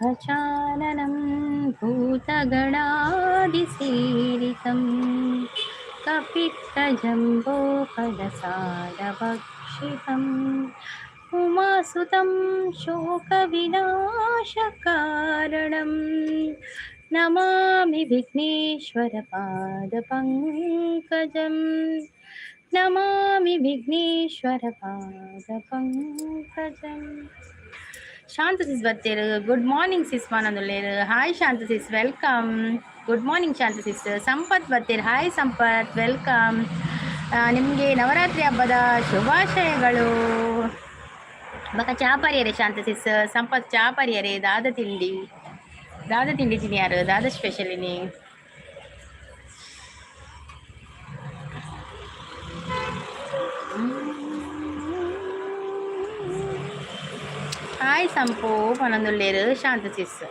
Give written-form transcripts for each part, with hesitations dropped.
गजाननं भूतगणादिसेवितं कपित्थजम्बूफलसारभक्षितम् उमासुतं शोकविनाशकारणं नमामि विघ्नेश्वरपादपङ्कजम्, नमामि विघ्नेश्वरपादपङ्कजम्. ಶಾಂತ ಸಿಸ್ ಬತ್ತೇರು. ಗುಡ್ ಮಾರ್ನಿಂಗ್ ಸಿಸ್ ಪನೊಂದುಲ್ಲೇರು. Hi Shanta sis, welcome. Good morning Shanta sis. Sampath ಬತ್ತೇರು. Hi Sampath, welcome. ನಿಮಗೆ ನವರಾತ್ರಿ ಹಬ್ಬದ ಶುಭಾಶಯಗಳು. ಬೊಕ ಚಾ ಪರಿಯರೆ ಶಾಂತ ಸಿಸ್. ಸಂಪತ್, ಚಾ ಪರಿಯರೆ. ದಾದ ತಿಂಡಿ? ದಾದ ತಿಂಡಿ ತಿನಿಯಾರು? ದಾದ ಸ್ಪೆಷಲ್ ಇನಿ? ಹಾಯ್ ಸಂಪು ಪನೊಂದುಲ್ಲೇರು ಶಾಂತ ಸಿಸ್.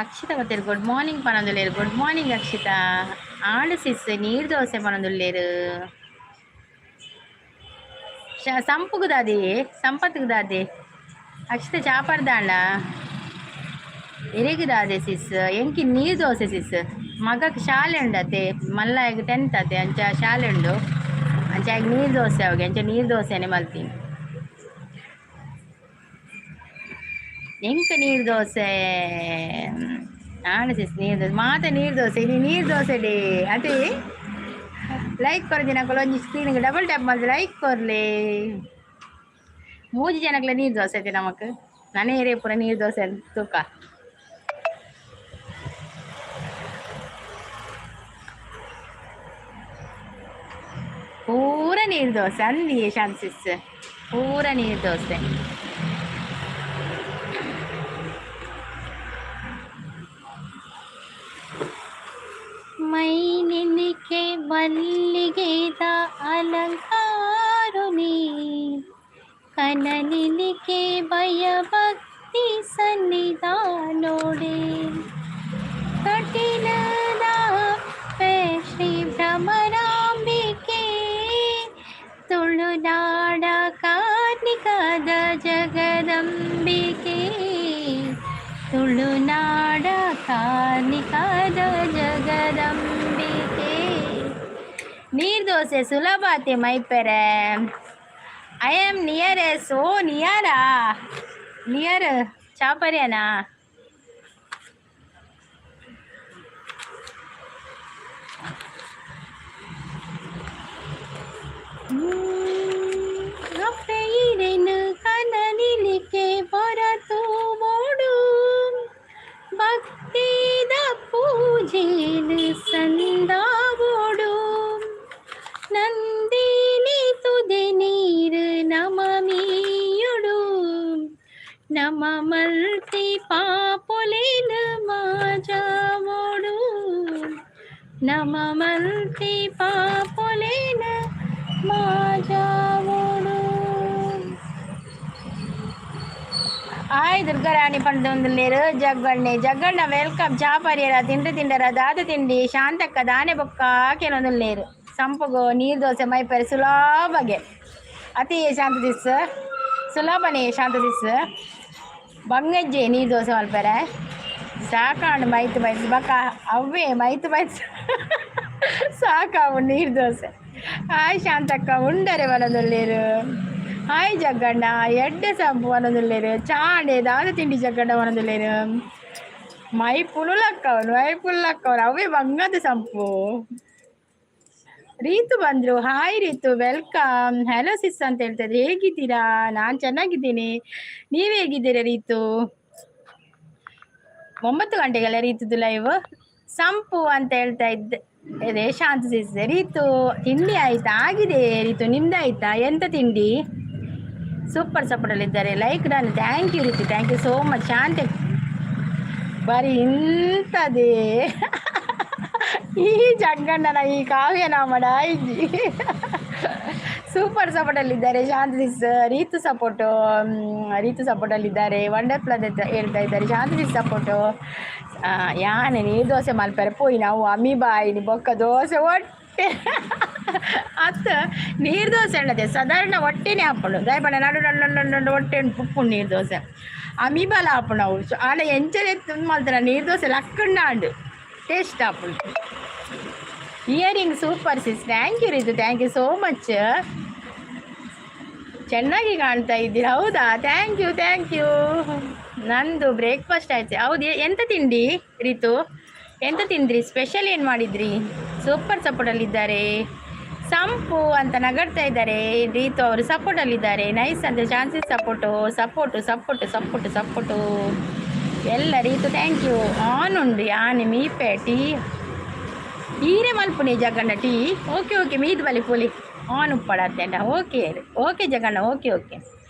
ಅಕ್ಷಿತಾ ಬತ್ತೇರು. ಗುಡ್ ಮಾರ್ನಿಂಗ್ ಪನೊಂದುಲ್ಲೇರು. Good morning Akshitha. ಆಂಡ್ ಸಿಸ್, ನೀರು ದೋಸೆ ಪನೊಂದುಲ್ಲೇರು. ಸಂಪುಗು ದಾದಿ? ಸಂಪತ್ಗ್ ದಾದಿ? ಅಕ್ಷಿತ, ಚಾಪರ್ದಾಂಡ ಎರೆಗ್ ದಾದೆ ಸಿಸ್? ಎಂಕಿ ನೀರು ದೋಸೆ ಸಿಸ್. ಮಗಕ್ ಶಾಲೆ ಉಂಡತೆ, ಮಲ್ಲಾಯಗ್ 10th ಅತೆ, ಅಂಚ ಶಾಲೆ ಉಂಡು. ಅಂಚ ಆಯ್ಗ್ ನೀರು ದೋಸೆ ಅವಾಗ, ಅಂಚ ನೀರು ದೋಸೆನೆ ಮಲ್ತೀನಿ. ಎಂಕ್ ನೀರು ದೋಸೆ ಆಂಡ್ ಸಿಸ್. ನೀರು ದೋಸೆ ಮಾತ, ನೀರು ದೋಸೆ ಇನಿ, ನೀರು ದೋಸೆ ಡೇ ಅದೇ. ಲೈಕ್ ಕೊರ್ದಿನಕುಲು ಒಂಜಿ ಸ್ಕ್ರೀನ್ ಡಬಲ್ ಟ್ಯಾಪ್ ಮಲ್ತ್ ಲೈಕ್ ಕೊರ್ಲೆ. ಮೂಜಿ ಜನಕ್ಲೆ ನೀರು ದೋಸೆ ಐತೆ ನಮಕ್. ನನೆ ಏರೇ ಪೂರ ನೀರು ದೋಸೆ ತೂಕ. ಪೂರ ನೀರು ದೋಸೆ ಅಂದಿ ಶಾಂತ್ ಸಿಸ್, ಪೂರ ನೀರು ದೋಸೆ. ಮೈ ನಿಲಿಕೆ ಮಲ್ಲಿಗೆದ ಅಲಂಕಾರುನಿ, ಕನಲಿಲಿಕೆ ಭಯಭಕ್ತಿ ಸನ್ನಿಧಾನೋಡೆ, ಕಟಿಲದ ಶ್ರೀ ಭ್ರಮರಾಂಬಿಕೆ, ತುಳುನಾಡ ಕಾರ್ಣಿಕದ ಜಗದಂಬಿಕೆ, ತುಳುನಾಡ ಕಾರ್ಣಿಕದ ಜಗದಂಬಿಕೆ. ನೀರ್ ದೋಸೆ ಸುಲಭ ಆತೆ ಮೈಪೆರೆ. I am nearest. ಓ, ನಿಯರಾ? ನಿಯರ್ ಚಾಪರ್ಯನಾ? ಅಪ್ಪೆಯಿರೆನು ಕನಲಿಲಿಕೆ ಬರತೂವೊಡು, ಭಕ್ತಿದ ಪೂಜೆನು ಸಂದಾವೊಡು, ನಂದಿನಿ ತುದೆ ನೀರು ನಮಮೀಯುಡು, ನಮ ಮಲ್ತಿ ಪಾಪೊಲೆನ್ ಮಾಜಾವೊಡು, ನಮ ಮಲ್ತಿ ಪಾಪೊಲೆನ್ ಮಾಜಾವೊಡು. ಹಾಯ್ ದುರ್ಗಾರಾಣಿ ಪಂಡೊಂದುಲ್ಲೇರು ಜಗ್ಗಣ್ಣೆ. ಜಗ್ಗಣ್ಣ, welcome. ಚಾ ಪರಿಯರ? ತಿಂಡಿ ತಿಂಡರ? ದಾದ ತಿಂಡಿ? ಶಾಂತಕ್ಕ, ದಾನೆ ಬೊಕ್ಕ ಕೆಲವೊಂದುಲ್ಲೇರು. ಸಂಪಗು ನೀರು ದೋಸೆ ಮೈಪೆರೆ ಸುಲಭಗೆ ಅತಿ. ಶಾಂತ ಸಿಸ್, ಸುಲಭನೇ. ಶಾಂತ ಸಿಸ್, ಬಂಗಜ್ಜೆ ನೀರು ದೋಸೆ ಮಲ್ಪೆರೆ ಸಾಕಾಂಡ್. ಮೈತ್ ಮೈತ್ ಬಕ್ಕ ಅವ್ವೇ ಮೈತ್ ಮೈತ್ ಸಾಕಾವು ನೀರು ದೋಸೆ. ಹಾಯ್ ಶಾಂತಕ್ಕ, ಉಂಡರೆ ಪನೊಂದುಲ್ಲೇರು. ಹಾಯ್ ಜಗ್ಗಣ್ಣ, ಎಡ್ಡೆ ಸಂಪು ಪನೊಂದುಲ್ಲೇರು. ಚಾಂಡೆ ದಾದ ತಿಂಡಿ ಜಗ್ಗಣ್ಣ ಪನೊಂದುಲ್ಲೇರು. ಮೈ ಪುಲುಲಕ್ಕವನು, ಮೈ ಪುಲ್ಲಕ್ಕವನು ಅವೇ ಬಂಗದ ಸಂಪು. ರೀತು ಬಂದ್ರು. Hi Ritu, welcome. Hello sis ಅಂತ ಹೇಳ್ತಾ ಇದ್ರಿ. ಹೇಗಿದ್ದೀರಾ? ನಾನ್ ಚೆನ್ನಾಗಿದ್ದೀನಿ, ನೀವ್ ಹೇಗಿದ್ದೀರಾ ರೀತು? 9 ಗಂಟೆಗೆಲ್ಲ ರೀತುದು ಲೈವ್. ಸಂಪು ಅಂತ ಹೇಳ್ತಾ ಇದ್ದೆ ಇದೆ ಶಾಂತ ಸಿಸ್. ರೀತು, ತಿಂಡಿ ಆಯ್ತಾ? ಆಗಿದೆ ರೀತು, ನಿಮ್ದಾಯ್ತಾ? ಎಂತ ತಿಂಡಿ? ಸೂಪರ್ ಸಪೋರ್ಟ್ ಅಲ್ಲಿ ಇದ್ದಾರೆ. Like done. Thank you Ritu, thank you so much. ಶಾಂತಿ ಬರೀ ಇಂಥದೇ. ಈ ಜಗ್ಗಣ್ಣನ ಈ ಕಾವ್ಯ ನಾಮಡ ಇಜ್ಜಿ. ಸೂಪರ್ ಸಪೋರ್ಟ್ ಅಲ್ಲಿ ಇದ್ದಾರೆ ಶಾಂತಿ ಸಿಸ್. ರೀತು ಸಪೋರ್ಟು, ರೀತು ಸಪೋರ್ಟ್ ಅಲ್ಲಿ ಇದ್ದಾರೆ. ವಂಡರ್ಫುಲ್ ಅಂತ ಹೇಳ್ತಾ ಇದ್ದಾರೆ ಶಾಂತಿ ಸಿಸ್ ಸಪೋರ್ಟು. ಯಾನೆ ನೀರು ದೋಸೆ ಮಲ್ಪರೆ ಪೋಯಿ ನಾವು ಅಮಿ ಬಾಯಿನಿ ಬೊಕ್ಕ ದೋಸೆ ಒಟ್ಟೆ. ಅತ್ತ, ನೀರು ದೋಸೆ ಅಣ್ಣದೆ ಸಾಧಾರಣ ಹೊಟ್ಟೆನೇ ಆಪುಂಡು. ದಾಯೆ ನಡು ನಡು ನಡು ನಡು ಹೊಟ್ಟೆ ಉಪ್ಪುಂಡು. ನೀರು ದೋಸೆ ಅಮೀಬಲ ಆಪುಂಡು ಅವು. ಆಂಡ ಎಂಚನೆ ಮಲ್ತನ ನೀರು ದೋಸೆ ಲಕ್ಕಂಡ ಟೇಸ್ಟ್ ಆಪುಂಡು. Earring super sis. Thank you Ritu, thank you so much. ಚೆನ್ನಾಗಿ ಕಾಣ್ತಾ ಇದ್ದೀರಾ. ಹೌದಾ? Thank you, thank you. ನಂದು ಬ್ರೇಕ್ಫಾಸ್ಟ್ ಆಯ್ತು. ಹೌದು, ಎಂತ ತಿಂಡಿ ರೀತು? ಎಂತ ತಿಂದ್ರಿ? ಸ್ಪೆಷಲ್ ಏನು ಮಾಡಿದ್ರಿ? ಸೂಪರ್ ಸಪೋರ್ಟಲ್ಲಿದ್ದಾರೆ. ಸಂಪು ಅಂತ ನಗಡ್ತಾ ಇದ್ದಾರೆ. ರೀತು ಅವರು ಸಪೋರ್ಟಲ್ಲಿದ್ದಾರೆ. ನೈಸ್ ಅಂತ ಶಾಂತಿ. Support, support, support, support, support ಎಲ್ಲ. Ritu, thank you. On ಉಂಡು ಯಾನೆ ಮೀಪೆ ಟೀ. ಈರೆ ಮಲ್ಪುನಿ ಜಗಣ್ಣ ಟೀ. ಓಕೆ ಓಕೆ, ಮೀದ್ ಬಲಿ ಪುಲಿ ಆನ್ ಉಪ್ಪಡತ್ತೇಂಡ. Okay okay Jaganna, okay okay.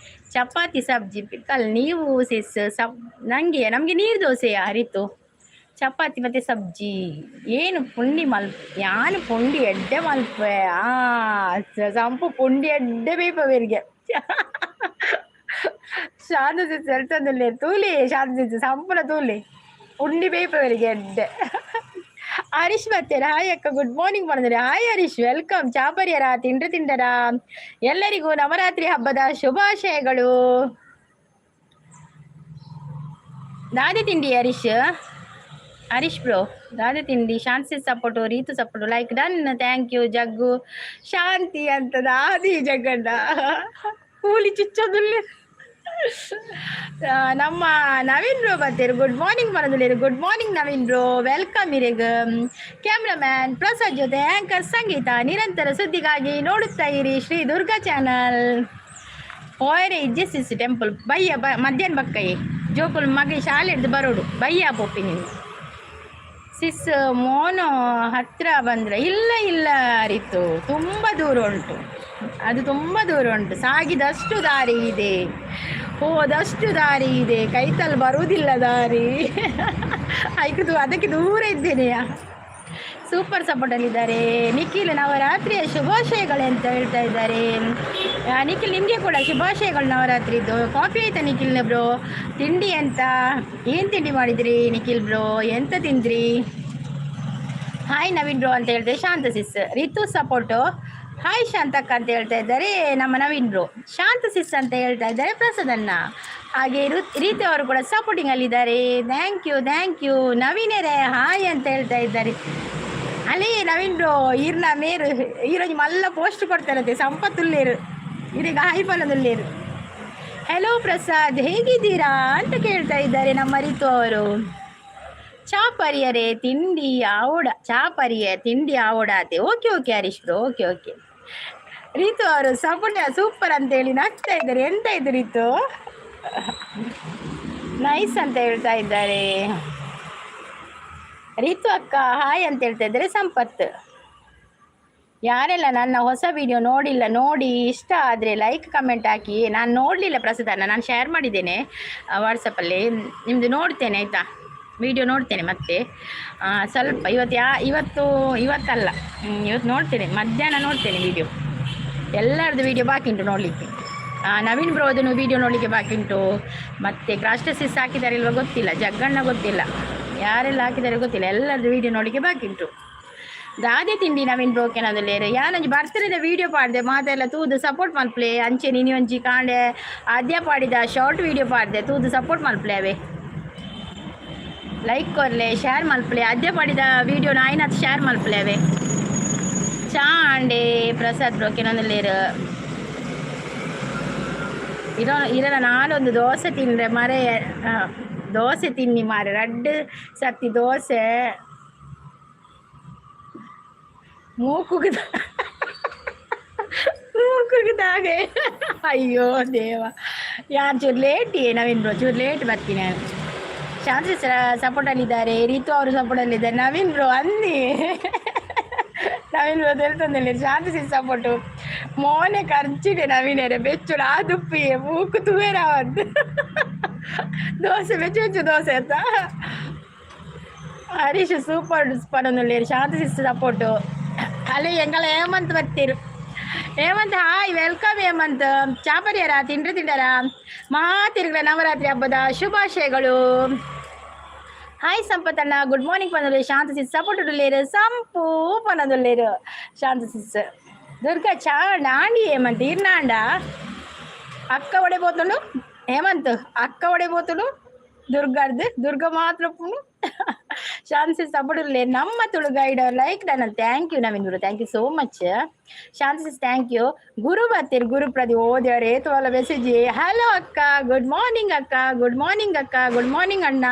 Chapati ಸಬ್ಜಿ ಪಿಕಲ್. ನೀವು ಸಿಸ್ ಸಬ್ ನನಗೆ ನಮಗೆ ನೀರು ದೋಸೆಯ ಹರಿತು. ಚಪಾತಿ ಮತ್ತು ಸಬ್ಜಿ. ಏನು ಪುಂಡಿ ಮಲ್ ಯಾನು ಪುಂಡಿ ಎಡ್ಡೆ ಮಲ್ಪೆ. ಆ ಸಂಪು ಪುಂಡಿ ಎಡ್ಡೆ ಬೇಪವೇರಿಗೆ. ಶಾಂತ ಸಿಸ್ ಹೇಳ್ತಂದಿಲ್ಲ. ತೂಲಿ ಶಾಂತ ಸಿಸ್, ಸಂಪುನ ತೂಲಿ, ಪುಂಡಿ ಬೇಪವರಿಗೆ ಎಡ್ಡೆ. ಹರೀಶ್ ಬರ್ತೀರಾ? ಹಾಯ್ ಅಕ್ಕ, ಗುಡ್ ಮಾರ್ನಿಂಗ್ ಮಾಡಿದ್ರೆ. Hi Harish, welcome. ಚಾಪರಿಯರ ತಿಂಡ್ರೆ ತಿಂಡರ? ಎಲ್ಲರಿಗೂ ನವರಾತ್ರಿ ಹಬ್ಬದ ಶುಭಾಶಯಗಳು. ದಾದಿ ತಿಂಡಿ ಹರೀಶ್? ಹರೀಶ್ ಬ್ರೋ, ದಾದಿ ತಿಂಡಿ? ಶಾಂತಿ support, Ritu support, like done, thank you jug. ಶಾಂತಿ ಅಂತ ದಾದಿ ಜಗ್ಗಣ್ಣ ಕೂಲಿ ಚುಚ್ಚೋದಿಲ್ಲ. ನಮ್ಮ ನವೀನ್ ಬ್ರೋ ಬರ್ತೀರಿ. ಗುಡ್ ಮಾರ್ನಿಂಗ್ ಬರೋದಿಲ್ಲ. Good morning Naveen bro, welcome. ಇರೆಗ್ ಕ್ಯಾಮ್ರಾಮ್ಯಾನ್ ಪ್ರಸಾದ್ ಜೊತೆ ಆಂಕರ್ ಸಂಗೀತ. ನಿರಂತರ ಸುದ್ದಿಗಾಗಿ ನೋಡುತ್ತಾ ಇರಿ ಶ್ರೀ ದುರ್ಗಾ ಚಾನಲ್. ಪೋಯರೆ ಇಜ್ಜೆಸಿಸ್ ಟೆಂಪಲ್ ಬಯ್ಯ ಬ ಮಧ್ಯಾಹ್ನ ಬಕ್ಕೈ ಜೋಕುಲ್ ಮಗೆ ಶಾಲೆ ಹಿಡ್ದು ಬರೋಡು. ಬಯ್ಯ ಪೋಪಿ ನೀನು. ಸಿಸ್, ಮೋನೋ ಹತ್ರ ಬಂದರೆ? ಇಲ್ಲ ಇಲ್ಲ ಅರಿತು, ತುಂಬ ದೂರ ಉಂಟು ಅದು, ತುಂಬ ದೂರ ಉಂಟು. ಸಾಗಿದಷ್ಟು ದಾರಿ ಇದೆ, ಹೋದಷ್ಟು ದಾರಿ ಇದೆ, ಕೈತಲ್ ಬರುವುದಿಲ್ಲ ದಾರಿ. ಆಯ್ತು, ಅದಕ್ಕೆ ದೂರ ಇದ್ದೇನೆ. ಸೂಪರ್ ಸಪೋರ್ಟಲ್ಲಿದ್ದಾರೆ ನಿಖಿಲ್. ನವರಾತ್ರಿಯ ಶುಭಾಶಯಗಳು ಅಂತ ಹೇಳ್ತಾ ಇದ್ದಾರೆ ನಿಖಿಲ್. ನಿಮಗೆ ಕೂಡ ಶುಭಾಶಯಗಳು ನವರಾತ್ರಿದ್ದು. ಕಾಫಿ ಆಯ್ತಾ ನಿಖಿಲ್ ಬ್ರೋ? ತಿಂಡಿ ಅಂತ ಏನು ತಿಂಡಿ ಮಾಡಿದ್ರಿ ನಿಖಿಲ್ ಬ್ರೋ? ಎಂತ ತಿಂದ್ರಿ? ಹಾಯ್ ನವೀನ್ ಬ್ರೋ ಅಂತ ಹೇಳ್ತಾರೆ ಶಾಂತ ಸಿಸ್. ರಿತು ಸಪೋರ್ಟು. ಹಾಯ್ ಶಾಂತಕ್ಕ ಅಂತ ಹೇಳ್ತಾ ಇದ್ದಾರೆ ನಮ್ಮ ನವೀನ್ ಬ್ರೋ. ಶಾಂತ ಸಿಸ್ ಅಂತ ಹೇಳ್ತಾ ಇದ್ದಾರೆ ಪ್ರಸಾದನ್ನ. ಹಾಗೆ ರೀತಿ ಅವರು ಕೂಡ ಸಪೋರ್ಟಿಂಗ್ ಅಲ್ಲಿದ್ದಾರೆ. Thank you, thank you. ನವೀನರೇ hi ಅಂತ ಹೇಳ್ತಾ ಇದ್ದಾರೆ. ಅಲ್ಲಿ ನವೀನ್ ಬ್ರೋ, ಈರ್ನ ಮೇರು ಈರೊಂಜಿ ಮಲ್ಲ ಪೋಸ್ಟ್ ಕೊಡ್ತಾರಂತೆ. ಸಂಪತ್ತುಲ್ಲೇರು ಇದೀಗ ಹಾಯ್ ಪನದುಲ್ಲೇರು. ಹೆಲೋ ಪ್ರಸಾದ್, ಹೇಗಿದ್ದೀರಾ ಅಂತ ಕೇಳ್ತಾ ಇದ್ದಾರೆ ನಮ್ಮ ರಿತು ಅವರು. ಚಾಪರಿಯರೇ ತಿಂಡಿ ಆವಡ, ಚಾಪರಿಯ ತಿಂಡಿ ಆವಡಾತೆ. Okay okay Harish bro, okay okay. Ritu ಅವರು ಸಪೋರ್ಟ್ ಸೂಪರ್ ಅಂತ ಹೇಳಿ ನಗ್ತಾ ಇದ್ದಾರೆ. ಎಂತ ಇದು ರೀತು? ನೈಸ್ ಅಂತ ಹೇಳ್ತಾ ಇದ್ದಾರೆ. ರೀತು ಅಕ್ಕ ಹಾಯ್ ಅಂತ ಹೇಳ್ತಾ ಇದ್ದಾರೆ ಸಂಪತ್. ಯಾರೆಲ್ಲ ನನ್ನ ಹೊಸ ವಿಡಿಯೋ ನೋಡಿಲ್ಲ, ನೋಡಿ. ಇಷ್ಟ ಆದರೆ ಲೈಕ್, ಕಮೆಂಟ್ ಹಾಕಿ. ನಾನು ನೋಡಲಿಲ್ಲ ಪ್ರಸಾದನ. ನಾನು ಶೇರ್ ಮಾಡಿದ್ದೇನೆ ವಾಟ್ಸಪ್ಪಲ್ಲಿ. ನಿಮ್ಮದು ನೋಡ್ತೇನೆ, ಆಯಿತಾ? ವಿಡಿಯೋ ನೋಡ್ತೇನೆ ಮತ್ತೆ ಸ್ವಲ್ಪ ಇವತ್ತು. ಯಾ ಇವತ್ತು, ಇವತ್ತಲ್ಲ, ಇವತ್ತು ನೋಡ್ತೇನೆ, ಮಧ್ಯಾಹ್ನ ನೋಡ್ತೇನೆ ವಿಡಿಯೋ. ಎಲ್ಲರದ್ದು ವಿಡಿಯೋ ಬಾಕಿ ಉಂಟು ನೋಡಲಿಕ್ಕೆ. ನವೀನ್ ಬ್ರೋದನು ವಿಡಿಯೋ ನೋಡಲಿಕ್ಕೆ ಬಾಕಿ ಉಂಟು. ಮತ್ತು ಕ್ರಾಸ್ಟಸಿಸ್ ಹಾಕಿದ್ದಾರೆ ಇಲ್ವ ಗೊತ್ತಿಲ್ಲ, ಜಗ್ಗಣ್ಣ ಗೊತ್ತಿಲ್ಲ, ಯಾರೆಲ್ಲ ಹಾಕಿದ್ದಾರೆ ಗೊತ್ತಿಲ್ಲ. ಎಲ್ಲರದ್ದು ವಿಡಿಯೋ ನೋಡಲಿಕ್ಕೆ ಬಾಕಿ ಉಂಟು. ದಾದೆ ತಿಂಡಿ ನವೀನ್ ಬ್ರೋಕೆನದಲ್ಲೇರು? ಯಾನೊಂಜಿ ಬರ್ತದ ವಿಡಿಯೋ ಪಾಡ್ದೆ, ಮಾತೆಲ್ಲ ತೂದು ಸಪೋರ್ಟ್ ಮಲ್ಪ್ಲೆ. ಅಂಚೆ ನೀನಿ ಒಂಜಿ ಕಾಂಡೆ ಆದ್ಯ ಪಾಡಿದ ಶಾರ್ಟ್ ವಿಡಿಯೋ ಪಾಡ್ದೆ, ತೂದು ಸಪೋರ್ಟ್ ಮಲ್ಪ್ಲೆ ಅವೇ. ಲೈಕ್ ಕೊರ್ಲೆ, ಶೇರ್ ಮಲ್ಪ್ಲೆ. ಅದ್ಯ ಪಾಡಿದ ವಿಡಿಯೋ ನಾಯಿನತ್ ಶೇರ್ ಮಲ್ಪ್ಲೆ ಅವೇ. ಚಾ ಆಂಡೆ ಪ್ರಸಾದ್ ಬ್ರೋಕೆನೊಂದುಲ್ಲೇರು. ಇರೋ ಇರಲ್ಲ. ನಾನೊಂದು ದೋಸೆ ತಿಂದರೆ ಮರೆ. ದೋಸೆ ತಿನ್ನಿ ಮಾರೆ, ರಡ್ಡು ಸರ್ತಿ ದೋಸೆ ಮೂಕುಗೆ ಮೂಕುಗೆ. ಅಯ್ಯೋ ದೇವ. ಯಾರು ಚೂರು ಲೇಟ್ ನವೀನ್ ಬ್ರೋ, ಚೂರು ಲೇಟ್ ಬರ್ತೀನಿ ನಾನು. ಶಾಂತಿ ಸಪೋರ್ಟಲ್ಲಿದ್ದಾರೆ, ರೀತು ಅವರು ಸಪೋರ್ಟಲ್ಲಿದ್ದಾರೆ. ನವೀನ್ ಬ್ರೋ ಅನ್ನಿ. ನವೀನ್ ಬ್ರೋ తెలుతుందిలే. ಶಾಂತಿ ಸಿಸ್ ಸಪೋರ್ಟು. ಮೋನೆ ಖರ್ಚಿದೆ ನವೀನರೆ ಬೆಚ್ಚುಡು ಆ ದುಪ್ಪಿಯೇ ಮೂಕು ತುವೇರಾವದ್ದು. ದೋಸೆ ಬೆಚ್ಚು ಬೆಚ್ಚು ದೋಸೆ ಅಂತ. ಹರೀಶ್ ಸೂಪರ್ ಪಡೊಂದುಲ್ಲೇರು. Shanti sis support. ಅಲ್ಲಿ ಎಂಕಲ ಹೇಮಂತ್ ಬರ್ತೀರು. Hemant hi, welcome Hemant. ಚಾಪರಿಯರ ತಿಂಡ್ರಿ ತಿಂಡರ? ಮಾತಿರುಗಳ ನವರಾತ್ರಿ ಹಬ್ಬದ ಶುಭಾಶಯಗಳು. ಹಾಯ್ ಸಂಪತ್ತಣ್ಣ, ಗುಡ್ ಮಾರ್ನಿಂಗ್ ಪನೊಂದುಲ್ಲೇರು. ಶಾಂತ ಸಿಸ್ ಸಪೋರ್ಟ್ ಉಲ್ಲೇರು. ಸಂಪು ಪನೊಂದುಲ್ಲೇರು ಶಾಂತ ಸಿಸ್. ದುರ್ಗಾ ಚಾ ನಾಂಡಿ ಹೇಮಂತ್ ಇರ್ನಾಂಡ ಅಕ್ಕ ಒಡೆ ಪೋತುಂಡು ಹೇಮಂತ್ ಅಕ್ಕ ಒಡೆ ಪೋತುಂಡು ದುರ್ಗಾರ್ದು ದುರ್ಗಾ ಮಾತ್ರ ಪುಣು. ಶಾಂತಿ ಸಪೋರ್ಟ್ ನಮ್ಮ Tulu guide like done. Thank you Naveen Guru, thank you so much. Shanti, thank you. Guru ಬರ್ತೀರಿ ಗುರು ಪ್ರದಿ ಓದ್ಯಾರ ಏತವಲ್ಲ ಮೆಸೇಜ್. ಹಲೋ ಅಕ್ಕ, ಗುಡ್ ಮಾರ್ನಿಂಗ್ ಅಕ್ಕ, ಗುಡ್ ಮಾರ್ನಿಂಗ್ ಅಕ್ಕ, ಗುಡ್ ಮಾರ್ನಿಂಗ್ ಅಣ್ಣ,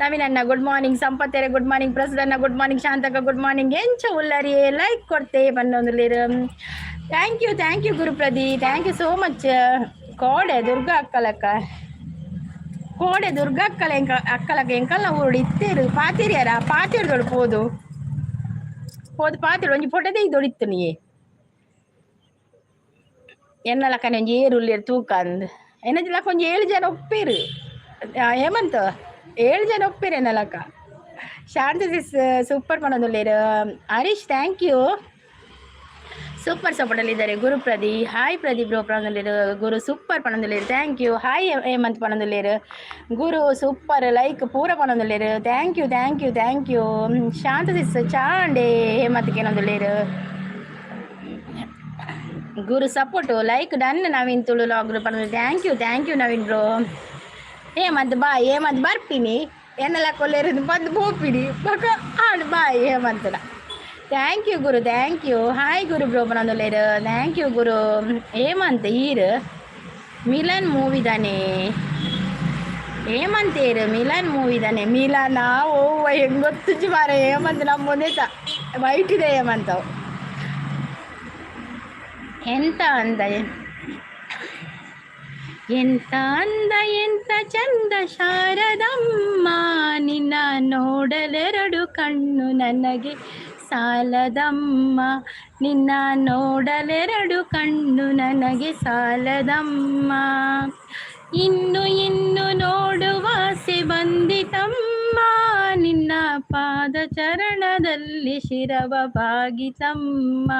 ನವೀನ್ ಅಣ್ಣ ಗುಡ್ ಮಾರ್ನಿಂಗ್, ಸಂಪತ್ತೇರೆ ಗುಡ್ ಮಾರ್ನಿಂಗ್, ಪ್ರಸಾದ್ ಅಣ್ಣ ಗುಡ್ ಮಾರ್ನಿಂಗ್, ಶಾಂತಕ್ಕ ಗುಡ್ ಮಾರ್ನಿಂಗ್. ಎಂಚ ಉಲ್ಲರಿ? ಲೈಕ್ ಕೊಡ್ತೆ ಬಂದೊಂದು. Thank you, thank you Guru ಪ್ರದಿ, thank you so much. ಕೋಡೆ ದುರ್ಗಾ ಅಕ್ಕಲಕ್ಕ, ಕೋಡೆ ದುರ್ಗಾ ಅಕ್ಕಲ ಎಂಕ ಅಕ್ಕಲಕ್ಕ ಎಂಕಲ್ನ ಊರುಡು ಇತ್ತೇರು ಪಾತಿರಿಯರ ಪಾತಿರ್ದೊಳು ಪೋದು ಪೋದು ಪಾತಿರು ಒಂಜಿ ಫೋಟೋದೇ ಇದೊಡಿತ್ತು ನೀ ಎನ್ನಲಕ್ಕನೆ ಒಂಜಿ ಏರು ಉಲ್ಲೇರು ತೂಕ ಅಂದ್ ಎನ್ನಜಿಲಕ್ಕ ಒಂಜಿ ಏಳು ಜನ ಒಪ್ಪೇರು. ಹೇಮಂತ್, ಏಳು ಜನ ಒಪ್ಪೇರು ಎನ್ನಲಕ್ಕ. ಶಾಂತಿ ಸಿಸ್ ಸೂಪರ್ ಪನೊಂದುಲ್ಲೇರು. Harish, thank you. Super ಸಪೋರ್ಟಲ್ಲಿದ್ದಾರೆ Guru Pradi. Hi Pradeep bro ಪನೊಂದುಲ್ಲೇರು. ಗುರು ಸೂಪರ್ ಪನೊಂದುಲ್ಲೇರು, thank you. Hi Hemant ಪನೊಂದುಲ್ಲೇರು. Guru super like ಪೂರ ಪನೊಂದುಲ್ಲೇರು. Thank you, thank you, thank you. Shanta sis ಚಾಂಡೆ Hemant ಕೇನೊಂದುಲ್ಲೇರು. Guru support like done. Naveen Tulu log ಪನೊಂದು. Thank you, thank you Naveen bro. Hemant bye. Hemant ಬರ್ಪಿನಿ ಎನ್ನೆಲ್ಲ ಕೊಲ್ಲೇರು ಬಂದು ಪೋಪಿನಿ ಬೊಕ ಆಂಡ್ bye ಹೇಮಂತನ. Thank you Guru, thank you. Hi Guru bro ಪನೊಂದುಲ್ಲೇರು. Thank you Guru. Hemant ಈರ್ ಮಿಲನ್ ಮೂವಿದಾನೆ? ಹೇಮಂತ್ ಏರು ಮಿಲನ್ ಮೂವಿದಾನೆ? ಮಿಲನ ಓ ಹೆಂಗ್ ಗೊತ್ತುಜ್ಜಿ ಮಾರ. ಹೇಮಂತ್ ನಮ್ಮ ಒಂದೇ ವೈಟ್ ಇದೆ ಹೇಮಂತ್. ಎಂತ ಅಂದ, ಎಂತ ಅಂದ, ಎಂತ ಚಂದ ಶಾರದಮ್ಮ, ನಿನ್ನ ನೋಡಲೆರಡು ಕಣ್ಣು ನನಗೆ ಸಾಲದಮ್ಮ, ನಿನ್ನ ನೋಡಲೆರಡು ಕಣ್ಣು ನನಗೆ ಸಾಲದಮ್ಮ, ಇನ್ನು ಇನ್ನು ನೋಡುವಾಸೆ ಬಂದಿತಮ್ಮ, ನಿನ್ನ ಪಾದ ಚರಣದಲ್ಲಿ ಶಿರವ ಬಾಗಿತಮ್ಮ,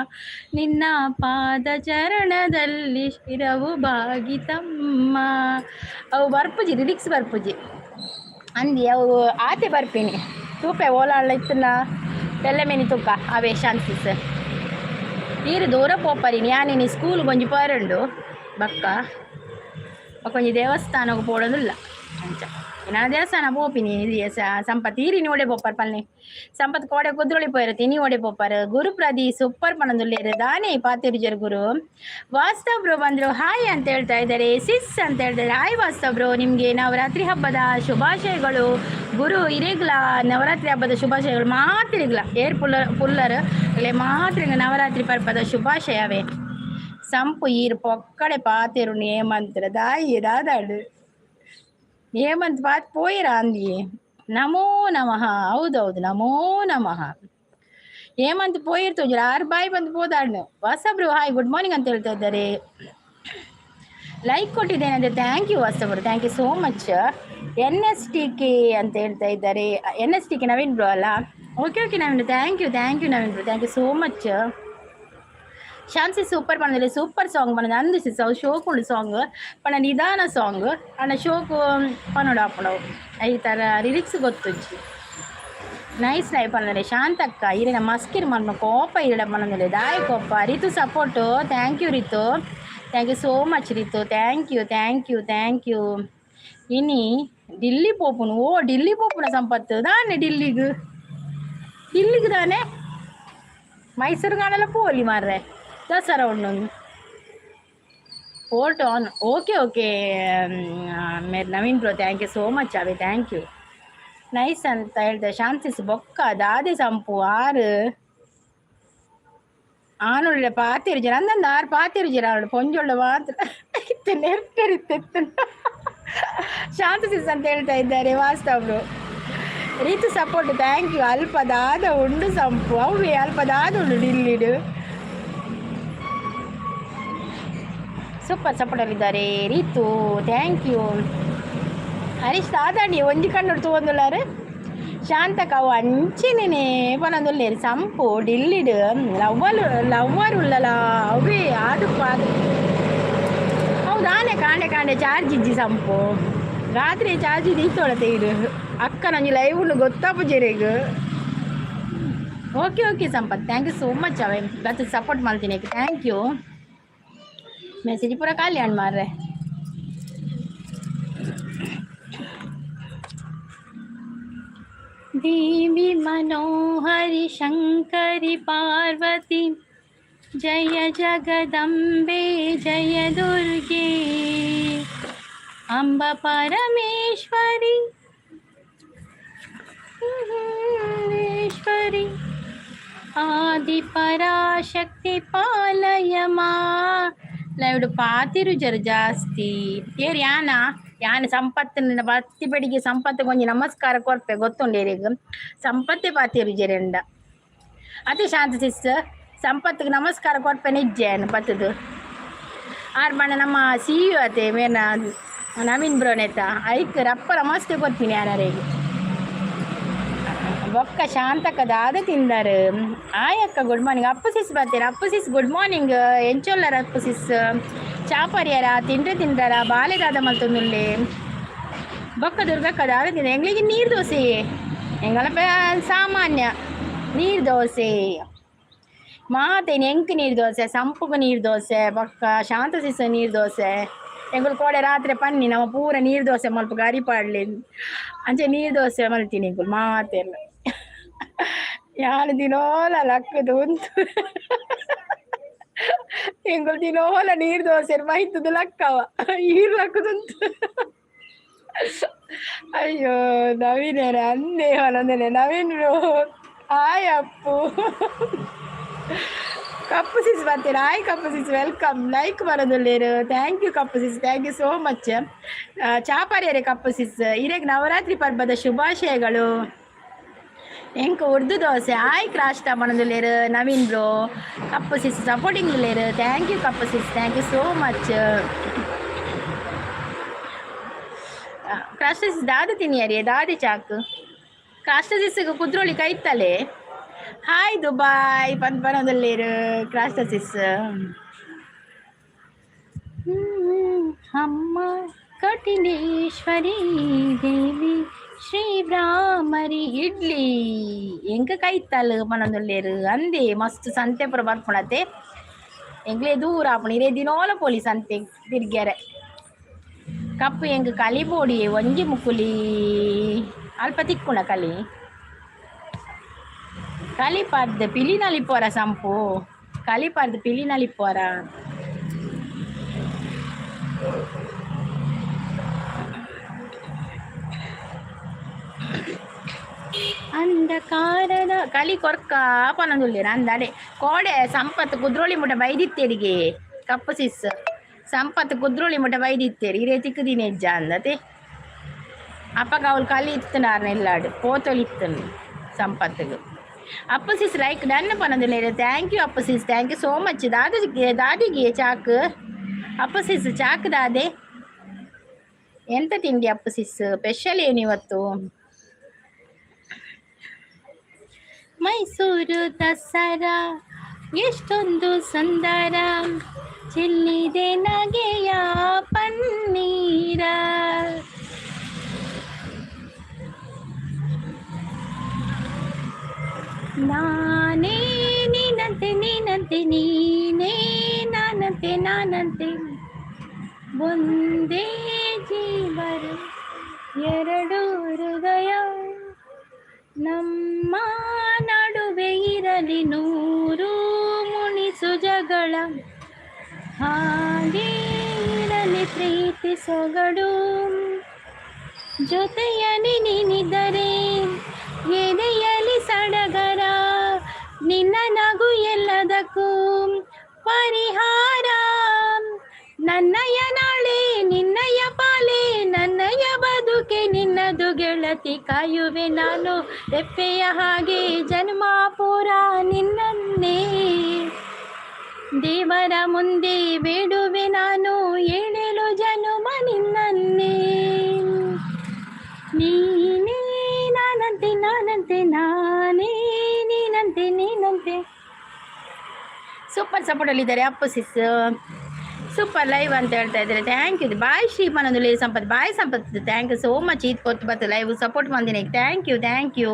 ನಿನ್ನ ಪಾದ ಚರಣದಲ್ಲಿ ಶಿರವು ಬಾಗಿತಮ್ಮ. ಅವು ಬರ್ಪುಜಿ, ಲಿರಿಕ್ಸ್ ಬರ್ಪುಜಿ ಅಂದಿ. ಅವು ಆತೆ ಬರ್ಪಿನಿ ತೂಪೆ ಓಲಾಳ್ಲ ಇತ್ತನ ತೆಲ್ಲೆ ಮೇನಿ ತೂಕ ಅವೇ. ಶಾಂತಿ ಸರ್ ಈರು ದೂರ ಪೋಪರಿ. ಯಾನಿನಿ ಸ್ಕೂಲ್ ಒಂಜಿ ಪೋಯರುಂಡು ಬಕ್ಕ ಒಂಜಿ ದೇವಸ್ಥಾನಕ್ಕೆ ಪೋಡೋದಿಲ್ಲ ಅಂಚ. ನಾನು ದೇವಸ್ಥಾನ ಪೋಪಿನಿ. ಸಂಪತ್ ಈರಿನಿ ಓಡೆ ಪೋಪರ್ ಪಲ್ನೆ? ಸಂಪತ್ ಕೋಡೆ ಕುದ್ರೋಳಿ ಪೋಯಿರ ತಿನಿ ಓಡೆ ಪೋಪರ್? ಗುರು ಪ್ರದಿ ಸೂಪರ್ ಪನೊಂದುಲ್ಲೇರು. ದಾನೆ ಪಾತಿರುಜರ್ ಗುರು. ವಾಸ್ತವ್ ಬ್ರೋ ಬಂದ್ರು, ಹಾಯ್ ಅಂತ ಹೇಳ್ತಾ ಇದ್ದಾರೆ. ಸಿಸ್ ಅಂತ ಹೇಳ್ತಾರೆ. ಹಾಯ್ ವಾಸ್ತವ್ ಬ್ರೋ, ನಿಮಗೆ ನವರಾತ್ರಿ ಹಬ್ಬದ ಶುಭಾಶಯಗಳು. ಗುರು ಇರೇಗ್ಲ ನವರಾತ್ರಿ ಹಬ್ಬದ ಶುಭಾಶಯಗಳು ಮಾತಿರಿಗ್ಲ. ಏರ್ ಪುಲ್ಲರ್ ಪುಲ್ಲರ್ ಅಲ್ಲೇ ಮಾತ್ರ ನವರಾತ್ರಿ ಪರ್ಬದ ಶುಭಾಶಯವೇ. ಸಂಪು ಈರು ಪೊಕ್ಕಡೆ ಪಾತೆರು ನೇಮಂತ್ರ ದಾಯಿ ದಾದಾಡು ಹೇಮಂತ್ ಪಾತ್ ಪೋಯಿರ ಅಂದಿ. ನಮೋ ನಮಃ. ಹೌದೌದು, ನಮೋ ನಮಃ. ಹೇಮಂತ್ ಪೋಯಿರ್ತೋ ಆರು ಬಾಯಿ ಬಂದು ಪೋದಾಡ್ನು. ವಾಸಬ್ರು ಹಾಯ್, ಗುಡ್ ಮಾರ್ನಿಂಗ್ ಅಂತ ಹೇಳ್ತಾ ಇದ್ದಾರೆ. ಲೈಕ್ ಕೊಟ್ಟಿದ್ದೇನೆ ಅಂದರೆ. Thank you ವಾಸಬ್ರು, thank you so much. N S T K ಅಂತ ಹೇಳ್ತಾ ಇದ್ದಾರೆ. N S T K Naveen bro ಅಲ್ಲ? Okay okay Naveen, thank you, thank you Naveen bro, thank you so much. Shanti super ಪಣದಲ್ಲಿ super song ಪಣದ ಅಂದು ಸಿಸ್. ಅವು ಶೋಕುಂಡು song ಪಣ, ನಿಧಾನ ಸಾಂಗ್ ಅಣ್ಣ. ಶೋಕು ಪನೋಡು ಆಪುಂಡು. ಈ ಥರ ಲಿರಿಕ್ಸ್ ಗೊತ್ತುಜ್ಜಿ. ನೈಸ್ ಲೈಫ್ ಪಣದಲ್ಲಿ. ಶಾಂತಕ್ಕ ಇರಿನ ಮಸ್ಕಿರ್ ಮನ್ಮ ಕೋಪ ಇರಡ ಪಣದಲ್ಲಿ ದಾಯ ಕೋಪ. Ritu support, thank you Ritu, thank you so much Ritu, thank you, thank you, thank you. ಇನಿ ಡಿಲ್ಲಿ ಪೋಪುನು. ಓ ಡಿಲ್ಲಿ ಪೋಪುನ ಸಂಪತ್ತು ದಾನೆ? ಡಿಲ್ಲಿಗ್ ಡಿಲ್ಲಿಗ್ ದಾನೆ? ಮೈಸೂರು ಕಾಣಲ್ಲ ಪೋಲಿ ಮಾರ್ರೆ. ದಸರಾ ಉಂಡು. Photo on. Okay okay Mer Naveen bro, thank you so much away, thank you. Nice ಅಂತ ಹೇಳ್ದೆ. ಶಾಂತಿಸ್ ಬೊಕ್ಕ ದಾದೆ ಸಂಪು ಆರು ಆನುಳ್ಳೆ ಪಾತಿರು ಜನ ಅಂದಂದು ಆರು ಪಾತಿರು ಜನ ಅವಳು ಪೊಂಜೊಳ್ಳೆ ಮಾತ್ರ ಇತ್ತು ನೆರ್ಪೆರಿತ್ತು. ಶಾಂತ ಸಿಸ್ ಅಂತ ಹೇಳ್ತಾ ಇದ್ದಾರೆ ವಾಸ್ತವ್ರು. Reethu support, thank you. ಅಲ್ಪ ದಾದ ಉಂಡು ಸಂಪು ಅವೇ ಅಲ್ಪ ದಾದ ಉಂಡು ಡಿಲ್ಲಿಡು. ಸೂಪರ್ ಸಪೋರ್ಟಲ್ಲಿದ್ದಾರೆ ರೀತು, thank you. Harish ದಾದಾಣಿ ಒಂಜಿ ಕಣ್ಣು ತೂವೊಂದುಲ್ಲಾರು. ಶಾಂತಕ ಅವು ಅಂಚಿನೇ ಪನೊಂದುಲ್ಲೇರು. ಸಂಪು ಡಿಲ್ಲಿಡ್ ಲವ್ವಲ್ ಲವ್ವರ್ ಉಲ್ಲಲ ಅವೇ ಆದುಪ್ಪ ಅದು ಹೌದಾನೆ. ಕಾಂಡೆ ಕಾಂಡೆ ಚಾರ್ಜ್ ಇಜ್ಜಿ ಸಂಪು, ರಾತ್ರಿ ಚಾರ್ಜ್ ದೀತೋಳತೆ. ಇಡು ಅಕ್ಕ ನಂಜಿ ಲೈವ್ ಉಂಡು ಗೊತ್ತಾಪುಜೆರೆಗ್. Okay okay Sampath, thank you so much. ಅವೆ ಬತ್ತು ಸಪೋರ್ಟ್ ಮಾಡ್ತೀನಿ, thank you. Message ಪೂರ ಖಾಲಿ ಹಣ್ಣು ಮಾರ್ರೆ. ದೇವಿ ಮನೋಹರಿ ಶಂಕರಿ ಪಾರ್ವತಿ ಜಯ ಜಗದಂಬೆ ಜಯ ದುರ್ಗೆ ಅಂಬ ಪರಮೇಶ್ವರಿ ಈಶ್ವರಿ ಆದಿ ಪರಾಶಕ್ತಿ ಪಾಲಯ ಮಾ. ಲೈವ್ಡ್ ಪಾತಿರು ಜರ ಜಾಸ್ತಿ ಏರ್ ಯಾನ ಯಾನ ಸಂಪತ್ತಿನ ಬತ್ತಿ ಬಡಿಗೆ ಸಂಪತ್ತು ಕೊಂಚ ನಮಸ್ಕಾರ ಕೊರ್ಪೆ ಗೊತ್ತುಂಡೇರಿಗ್ ಸಂಪತ್ತೆ ಪಾತಿರು ಜರೆಂಡ ಅತಿ ಶಾಂತ ಸಿಸ್ಟರ್ ಸಂಪತ್ತಿಗೆ ನಮಸ್ಕಾರ ಕೊರ್ಪೆ ನಿಜ್ಜೆ ಬತ್ತದು ಆರ್ ಬಣ್ಣ ನಮ್ಮ ಸಿ you ಅತೆ ಮೇನ ನವೀನ್ ಬ್ರೋನೆತ ಐಕ್ ರಪ್ಪ ನಮಸ್ತೆ ಕೊರ್ಪಿನಿ ಯಾನರಿಗೆ. ಬೊಕ್ಕ ಶಾಂತಕ್ಕ ದಾದ ತಿಂದಾರು. ಆಯಕ್ಕ ಗುಡ್ ಮಾರ್ನಿಂಗ್. ಅಪ್ಪು ಸಿಸ್ ಬರ್ತೀರ? ಅಪ್ಪು ಸಿಸ್ ಗುಡ್ ಮಾರ್ನಿಂಗ್. ಎಂಚೊಲ್ಲರ ಅಪ್ಪು ಸಿಸ್? ಚಾಪರಿಯರ ತಿಂಡ್ರೆ ತಿಂದಾರ? ಬಾಲೆ ದಾದ ಮಲ್ತೊಂದುಲ್ಲೆ? ಬೊಕ್ಕ ದುರ್ಗಕ್ಕ ದಾದ ತಿಂದ? ಎಂಗ್ಳಿಗೆ ನೀರು ದೋಸೆ, ಎಂಗಳ ಸಾಮಾನ್ಯ ನೀರು ದೋಸೆ. ಮಾತೇನು ಎಂಕ್ ನೀರು ದೋಸೆ, ಸಂಪುಗ ನೀರು ದೋಸೆ, ಬೊಕ್ಕ ಶಾಂತ ಸಿಸ್ ನೀರು ದೋಸೆ. ಎಂಗುಲು ಕೋಡೆ ರಾತ್ರಿ ಪನ್ನಿ ನಮ್ಮ ಪೂರ ನೀರು ದೋಸೆ ಮಲ್ಪ ಗರಿ ಪಾಡ್ಲಿ ಅಂಚೆ ನೀರು ದೋಸೆ ಮಲ್ತೀನಿ ಎಂಕುಲು ಮಾತೆಲ್ಲ. ಯಾನ್ ದಿನೋಲ ಲಕ್ಕುದು ಉಂತು ಎಂಕುಲು ದಿನೋಲ ನೀರು ದೋಸೆ ಮೈತುದು ಲಕ್ಕವ, ಈರ್ ಲಕ್ಕುದುಂತು. ಅಯ್ಯೋ ನವೀನರ ಅಂದೇ ಹೊಲಂದನೆ. Naveen bro hi. Appu Kappu sis ಬರ್ತೀರಾ? Hi Kappu sis, welcome. Like ಬರೋದುಲ್ಲೇರು. Thank you Kappu sis, thank you so much. ಚಾಪರಿಯರೆ ಕಪ್ಪು ಸಿಸ್, ಇರೆಗ್ ನವರಾತ್ರಿ ಪರ್ಬದ ಶುಭಾಶಯಗಳು. ಎಂಕ್ ಉರ್ದು ದೋಸೆ. ಹಾಯ್ ಕ್ರಾಷ್ಟ ಮನದುಲ್ಲೇರು Naveen bro. Kappu sis supporting ಉಲ್ಲೇರು. Thank you Kappu sis, thank you so much. ಕ್ರಾಷ್ಟ sis ದಾದ ತಿನ್ನಿಯರಿ ದಾದಿ ಚಾಕ್ ಕ್ರಾಷ್ಟ ಸಿಸ್ ಕುದ್ರೋಳಿ ಕೈತಲೆ. ಹಾಯ್ ದುಬಾಯ್ ಪನ್ ಪನದಲ್ಲೇರು ಕ್ರಾಷ್ಟ ಸಿಸ್. ಅಮ್ಮ ಕಟಿಲೇಶ್ವರಿ ದೇವಿ ಶ್ರೀ ಬ್ರಾಹ್ಮರಿ. ಇಡ್ಲಿ ಎಂಕ ಕೈತಲ್ ಪನೊಂದುಲ್ಲೇರು. ಅಂದೆ ಮಸ್ತ್ ಸಂತೆ ಪೂರ ಬರ್ಪುಣತೆ. ಎಂಕ್ಲೆ ದೂರ ಆಪುಂಡು, ಇರೇ ದಿನೋಲ ಪೋಲಿ ಸಂತೆ ತಿರ್ಗ್ಯರೆ. ಕಪ್ಪು ಎಂಕ್ ಕಲಿ ಬೋಡಿ ಒಂಜಿ ಮುಕುಲಿ ಅಲ್ಪ ತಿಕ್ಕುಣ ಕಲಿ ಕಲಿ ಪಾರ್ದ್ ಪಿಲಿ ನಲಿಪೋರ ಸಂಪು ಕಲಿ ಪಾರ್ದ್ ಪಿಲಿ ನಲಿಪೋರ. ಅಂಧಕಾರದ ಕಲಿ ಕೊರ್ಕ ಪನೊಂದುಲ್ಲೆರ್ ಅಂದಡೆ ಕೋಡೆ ಸಂಪತ್ ಕುದ್ರೋಳಿ ಮುಟ ಬೈದಿತ್ತೆರಿಗೆ. ಕಪ್ಪು ಸಿಸ್ ಸಂಪತ್ ಕುದ್ರೋಳಿ ಮುಟ ಬೈದಿತ್ತೇರಿ, ಇರೇ ತಿಕ್ಕುದಿನ ಹೆಜ್ಜ ಅಂದತೆ. ಅಪ್ಪಗ ಅವಳು ಕಲಿ ಇತ್ತನಾರ್ನ ಇಲ್ಲಾಡು ಪೋತೊಲಿ ಇತ್ತನು ಸಂಪತ್ತಿಗೆ. ಅಪ್ಪು ಸಿಸ್ ಲೈಕ್ ಡನ್ ಪನೊಂದುಲ್ಲೆರ್. Thank you Appu sis, thank you so much. ದಾದ ದಾದಿಗೆ ಚಾಕ್ ಅಪ್ಪು ಸಿಸ್ ಚಾಕ್ ದಾದೆ? ಎಂತ ತಿಂಡಿ ಅಪ್ಪು ಸಿಸ್? ಸ್ಪೆಷಲ್ ಏನು ಇವತ್ತು? ಮೈಸೂರು ದಸರಾ ಎಷ್ಟೊಂದು ಸುಂದರ, ಚೆಲ್ಲಿದೆ ನಗೆಯ ಪನ್ನೀರ. ನಾನೇ ನೀನಂತೆ ನೀನಂತೆ ನೀನೇ ನಾನಂತೆ ನಾನಂತೆ, ಒಂದೇ ಜೀವರು ಎರಡು ಹೃದಯ, ನಮ್ಮ ನಡುವೆ ಇರಲಿ ನೂರು ಮುನಿಸು ಜಗಳ, ಹಾಗೆ ಇರಲಿ ಪ್ರೀತಿ ಸೊಗಡು. ಜೊತೆಯಲ್ಲಿ ನೀನಿದ್ದರೆ ಎದೆಯಲ್ಲಿ ಸಡಗರ, ನಿನ್ನ ನಗು ಎಲ್ಲದಕ್ಕೂ ಪರಿಹಾರ. ನನ್ನಯ ನಾಳೆ ನಿನ್ನಯ ಪಾಲೆ, ನನ್ನಯ ಬದುಕೆ ನಿನ್ನದು ಗೆಳತಿ, ಕಾಯುವೆ ನಾನು ರೆಪ್ಪೆಯ ಹಾಗೆ ಜನ್ಮ ಪೂರ ನಿನ್ನನ್ನೇ. ದೇವರ ಮುಂದೆ ಬೇಡುವೆ ನಾನು ಏಳೇಳು ಜನುಮ ನಿನ್ನನ್ನೇ. ನೀನೇ ನಾನಂತೆ ನಾನಂತೆ ನಾನೇ ನೀನಂತೆ ನೀನಂತೆ. ಸೂಪರ್ ಸಪೋರ್ಟ್ ಅಲ್ಲಿದ್ದಾರೆ ಅಪ್ಪು ಸಿಸ್. ಸೂಪರ್ ಲೈವ್ ಅಂತ ಹೇಳ್ತಾ ಇದ್ದಾರೆ. Thank you. ಬಾಯ್ ಶ್ರೀಮಾನಂದುಲಿ Sampath. Bye Sampath, thank you so much. ಇದು ಕೊತ್ತು ಬತ್ತು ಲೈವ್ ಸಪೋರ್ಟ್ ಬಂದಿನಿ. Thank you, thank you.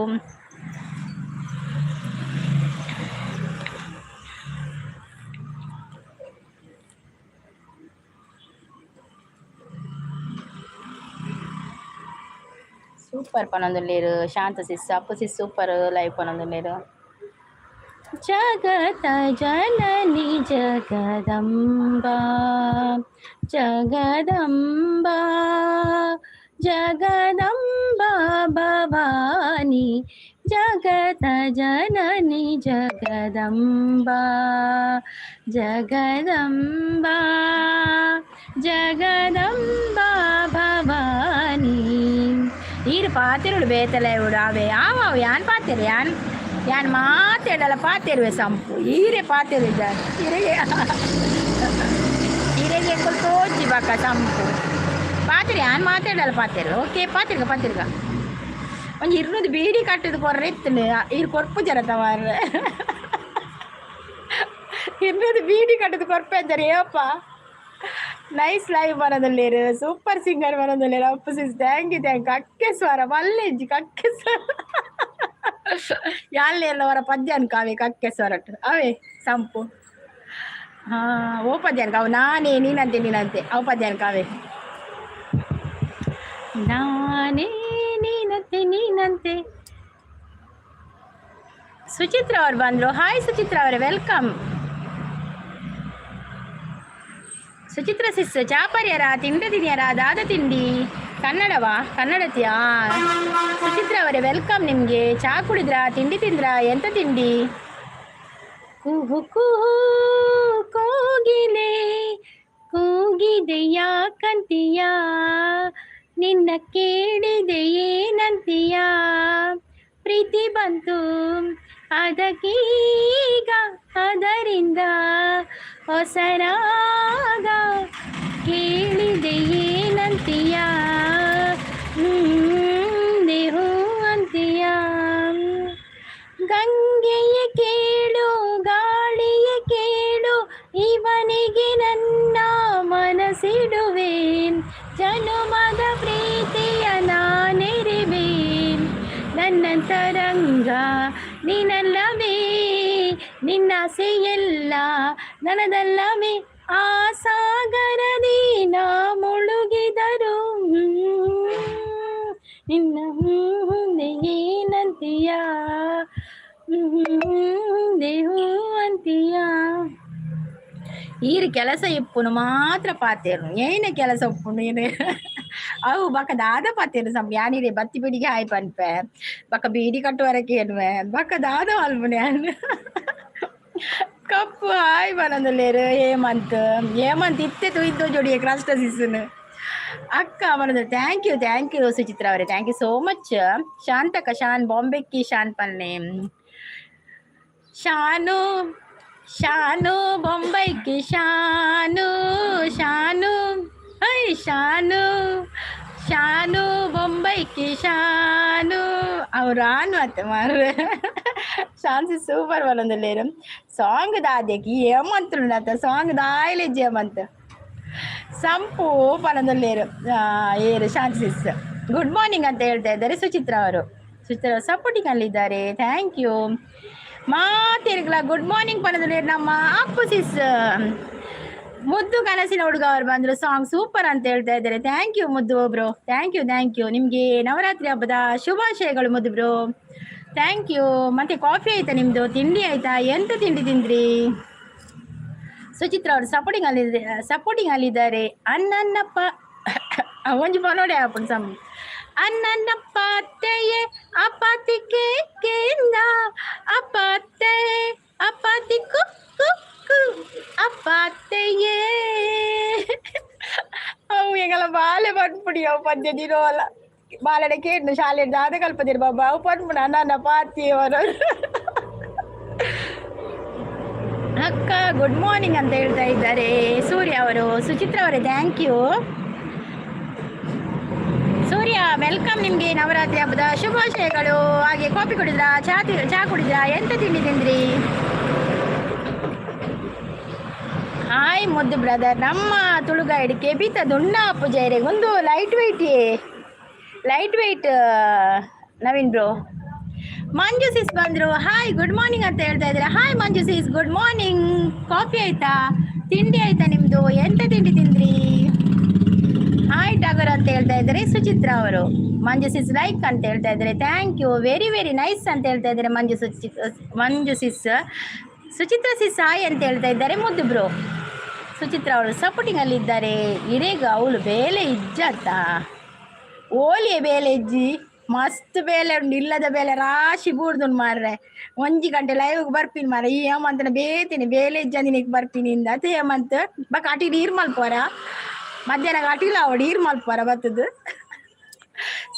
Super ಪನೊಂದುಲ್ಲೇರು Shanta sis, Appu sis super live ಪನೊಂದುಲ್ಲೇರು. ಜಗತ ಜನನಿ ಜಗದಂಬಾ, ಜಗದಂಬಾ, ಜಗದಂಬಾ ಭವಾನಿ, ಜಗತ ಜನನಿ ಜಗದಂಬಾ, ಜಗದಂಬಾ, ಜಗದಂಬಾ ಭವಾನಿ. ಈರು ಪಾತಿರುಳು ಬೇತಲೆ ಇವುಡು ಅವೆ ಆವ ಯಾನ್ ಪಾತಿರು, ಯಾನ್ ಯಾನ್ ಮಾತೆಡಲ ಪಾತಿರುವೆ ಸಂಪು ಈರೆ ಪಾತಿರು ಜಾನ್ ಇರೆಗೆ ಇರೆಗೆ ಎಂಕುಲು ತೋಜಿ ಬಾಕ ಸಂಪು ಪಾತಿರು ಯಾನ್ ಮಾತಾಡಲ್ಲ ಪಾತಿರು. ಓಕೆ, ಪಾತಿರ್ಗ ಪಾತಿರ್ಗ. ಒಂಜಿ 200 ಬೀಡಿ ಕಟ್ಟಿದ್ ಕೊರ್ರೆ ಇತ್ತುಂಡು, ಈರ್ ಕೊರ್ಪು ಜರ ತವಾರ್ರೆ. 200 ಬೀಡಿ ಕಟ್ಟದು ಕೊರ್ಪೆ ಅಂತಾರೆ ಏಪ್ಪ. ನೈಸ್ ಲೈವ್ ಬರೋದಲ್ಲೇರು, ಸೂಪರ್ ಸಿಂಗರ್ ಬರೋದಲ್ಲೇರು Appu sis. Thank you, thank. ಕಕ್ಕೆ ಸ್ವರ ಮಲ್ಲೆಜ್ಜಿ ಕಕ್ಕೆ ಸ್ವರ ಯಾಲ್ಲೇರ್ಲ ವರ ಪದ್ಯಾನ್ ಕಾವೆ ಕಕ್ಕೆ ಸ್ವರಟ್ ಅವೇ ಸಂಪು. ಹಾ, ಓ ಪದ್ಯಾನ್ ಕಾವು ನಾನೇ ನೀನಂತೆ ನೀನಂತೆ ಅವು ಪದ್ಯಾನ್ ಕಾವೆ ನಾನೇ ನೀನಂತೆ ನೀನಂತೆ. ಸುಚಿತ್ರ ಅವ್ರು ಬಂದರು. ಹಾಯ್ ಸುಚಿತ್ರ ಅವರೇ, welcome. Suchitra ಸಿಸ್, ಚಾಪರ್ಯರ ತಿಂಡಿ ತಿನ್ನಿಯರ? ದಾದ ತಿಂಡಿ? ಕನ್ನಡವಾ ಕನ್ನಡತಿಯಾ? ಸುಚಿತ್ರ ಅವರೇ, welcome ನಿಮಗೆ. ಚಾ ಕುಡಿದ್ರಾ? ತಿಂಡಿ ತಿಂದ್ರಾ? ಎಂತ ತಿಂಡಿ? ಕುಹು ಕುಹು ಕೋಗಿಲೆ ಕೂಗಿದೆ ಯಾಕಂತೀಯ, ನಿನ್ನ ಕೇಳಿದೆ ಏನಂತೀಯ, ಪ್ರೀತಿ ಬಂತು ಅದಕ್ಕೀಗ ಅದರಿಂದ ಹೊಸರಾಗ ಕೇಳಿದೆ ಏನಂತೀಯ, ಹೂ ಅಂತೀಯ. ಗಂಗೆಯ ಕೇಳು ಗಾಳಿಯ ಕೇಳು ಇವನಿಗೆ ನನ್ನ ಮನಸ್ಸಿಡುವೆ, ಜನುಮದ ಪ್ರೀತಿಯ ನಾನೆರಿವೆ, ನನ್ನಂತರಂಗ ನೀನಲ್ಲವೇ, ನಿನ್ನಾಸೆಯೆಲ್ಲ ನನದಲ್ಲವೇ, ಆ ಸಾಗರದಿ ನಾ ಮುಳುಗಿದರು ನಿನ್ನ ಮುಂದೆ ಏನಂತೀಯ, ಹೂ ಅಂತೀಯ. ಈರು ಕೆಲಸ ಇಪ್ಪುನು ಮಾತ್ರ ಪಾತೇರು, ಏನ ಕೆಲಸ ಉಪ್ಪುನು ಏನು ಅವು ಬಕ ದಾದ ಪಾತೇರು ಸಮ್ ಯಾನಿರೆ ಬತ್ತಿ ಬಿಡಿಗೆ ಹಾಯ್ ಪನ್ಪೆ ಬಕ ಬೀಡಿ ಕಟ್ಟುವರಕ್ಕೆ ಏನುವೆ ಬಕ ದಾದ ಅಲ್ಪುನೆ ಯಾನ್ ಕಪ್ಪು ಹಾಯ್ ಬನಂದುಲ್ಲೇರು. ಹೇಮಂತ್ ಹೇಮಂತ್ ಇತ್ತೆ ತುಯ್ದೋ ಜೋಡಿಯ ಕ್ರಷ್ಟ ಸಿಸುನು ಅಕ್ಕ ಬನಂದು. Thank you, thank you Suchitra ಅವರೇ, thank you so much. ಶಾಂತಕ ಶಾನ್ ಬಾಂಬೆಕ್ಕಿ ಶಾನ್ ಪನ್ನೆ ಶಾನು ಶಾನು ಬೊಂಬೈకి ಶಾನು ಶಾನು ಹೈ ಶಾನು ಶಾನು ಬೊಂಬೈకి ಶಾನು ಅವ್ರು ಆನು ಅತ್ತೆ ಮಾರ್ರೆ. ಶಾನ್ಸಿ ಸೂಪರ್ ಬಲೊಂದುಲ್ಲೇರು. ಸಾಂಗ್ ದಾದೇಕಿ ಏಮಂತುಂಡತ್ತ ಸಾಂಗ್ ದಾಯ್ಲೆಜ್ಜಿ ಏಮಂತ್ ಸಂಪು ಪನೊಂದುಲ್ಲೇರು ಏರು. ಶಾನ್ಸಿಸ್ ಗುಡ್ ಮಾರ್ನಿಂಗ್ ಅಂತ ಹೇಳ್ತಾ ಇದ್ದಾರೆ ಸುಚಿತ್ರ ಅವರು. ಸುಚಿತ್ರ ಅವರು ಸಪೋರ್ಟಿಂಗ್ ಅಲ್ಲಿದ್ದಾರೆ, thank you. ಮಾತಿರ್ಗ್ಲ ಗುಡ್ ಮಾರ್ನಿಂಗ್ ಪನೊಂದುಲ್ಲೇರು ನಮ್ಮ ಅಪ್ಪು ಸಿಸ್. ಮುದ್ದು ಕನಸಿನ ಹುಡುಗ ಅವರು ಬಂದ್ರು. ಸಾಂಗ್ ಸೂಪರ್ ಅಂತ ಹೇಳ್ತಾ ಇದ್ದಾರೆ. Thank you ಮುದ್ದು bro, thank you, thank you. ನಿಮ್ಗೆ ನವರಾತ್ರಿ ಹಬ್ಬದ ಶುಭಾಶಯಗಳು ಮುದ್ದು ಬ್ರೋ, thank you. ಮತ್ತೆ ಕಾಫಿ ಆಯ್ತಾ ನಿಮ್ದು? ತಿಂಡಿ ಆಯ್ತಾ? ಎಂತ ತಿಂಡಿ ತಿಂದ್ರಿ? ಸುಚಿತ್ರ ಅವರು ಸಪೋರ್ಟಿಂಗ್ ಅಲ್ಲಿದ್ದಾರೆ. ಅನ್ನನ್ನಪ್ಪ ಒಂಜಿ ನೋಡಿ ಆಪುಂಡು ಸಮ್ ಅನ್ನನ್ನಪ್ಪ ಅತ್ತೆಯೇ ಅಪಾತಿ ಕೇಂದ ಅಪಾತೆ ಅಪಾತಿ ಕು ಕು ಅಪಾತೆಯೇ. ಅವು ಎಂಗಲ ಬಾಲೆ ಪನ್ಪುಡಿ ಅವು ಪದ್ಯ ದಿನೋಲ ಬಾಲೆಡೆ ಕೇಂದ್ರ ಶಾಲೆ ದಾದ ಕಲ್ಪದಿರು ಬಾಬಾ ಅವು ಪನ್ಪುಣ ನನ್ನ ಪಾತಿ ಅವರು. ಅಕ್ಕ ಗುಡ್ ಮಾರ್ನಿಂಗ್ ಅಂತ ಹೇಳ್ತಾ ಇದ್ದಾರೆ ಸೂರ್ಯ ಅವರು. ಸುಚಿತ್ರ ಅವರೇ, thank you. ಸೂರ್ಯ welcome, ನಿಮಗೆ ನವರಾತ್ರಿ ಹಬ್ಬದ ಶುಭಾಶಯಗಳು. ಹಾಗೆ ಕಾಫಿ ಕುಡಿದ್ರಾ? ಚಾ ಚಾ ಕುಡಿದ್ರಾ? ಎಂತ ತಿಂಡಿ ತಿಂದ್ರಿ? ಹಾಯ್ ಮುದ್ದು ಬ್ರದರ್, ನಮ್ಮ ತುಳುಗೈಡ್ ಕೆಬಿತ ದುಂಡ ಪೂಜಾರಿ ಒಂದು light weight light weight Naveen bro. Manju sis ಬಂದ್ರು. ಹಾಯ್ ಗುಡ್ ಮಾರ್ನಿಂಗ್ ಅಂತ ಹೇಳ್ತಾ ಇದ್ದಾರೆ. Hi Manju sis, good morning. Coffee ಆಯ್ತಾ? ತಿಂಡಿ ಆಯ್ತಾ ನಿಮ್ದು? ಎಂತ ತಿಂಡಿ ತಿಂದ್ರಿ? ಹಾಯ್ ಟಾಗರ್ ಅಂತ ಹೇಳ್ತಾ ಇದ್ದಾರೆ ಸುಚಿತ್ರ ಅವರು. ಮಂಜು ಸಿಸ್ ಲೈಕ್ ಅಂತ ಹೇಳ್ತಾ ಇದ್ದಾರೆ. Thank you. Very very nice ಅಂತ ಹೇಳ್ತಾ ಇದ್ದಾರೆ ಮಂಜು ಮಂಜು ಸಿಸ್. ಸುಚಿತ್ರ ಸಿಸ್ ಹಾಯ್ ಅಂತ ಹೇಳ್ತಾ ಇದ್ದಾರೆ. ಮುದ್ದು ಬ್ರೋ. ಸುಚಿತ್ರ ಅವರು ಸಪೋರ್ಟಿಂಗ್ ಅಲ್ಲಿ ಇದ್ದಾರೆ. ಇರೇಗ ಅವಳು ಬೇಲೆ ಇಜ್ಜತ್ತ ಓಲಿಯ ಬೇಲೆ ಇಜ್ಜಿ, ಮಸ್ತ್ ಬೇಲೆ ಉಂಡು. ಇಲ್ಲದ ಬೇಲೆ ರಾಶಿ ಬೂರ್ದುಂಡು ಮಾರ್ರೆ. 1 ಗಂಟೆ ಲೈವ್ ಬರ್ಪಿನಿ ಮಾರ್ರೆ. ಈ ಹೇಮಂತನ ಬೇತೀನಿ ಬೇಲೆ ಇಜ್ಜಂದಿನಿಕ್ ಬರ್ಪಿನಿ ಇಂದ ಅದೇ ಹೇಮಂತ್ ಬಕ ಅಟಿ ನೀರ್ ಮಲ್ಪೋರ. ಮಧ್ಯಾಹ್ನ ಅಟಿಲ ಅವಡು ನೀರ್ ಮಲ್ಪೋರ ಬತ್ತದು.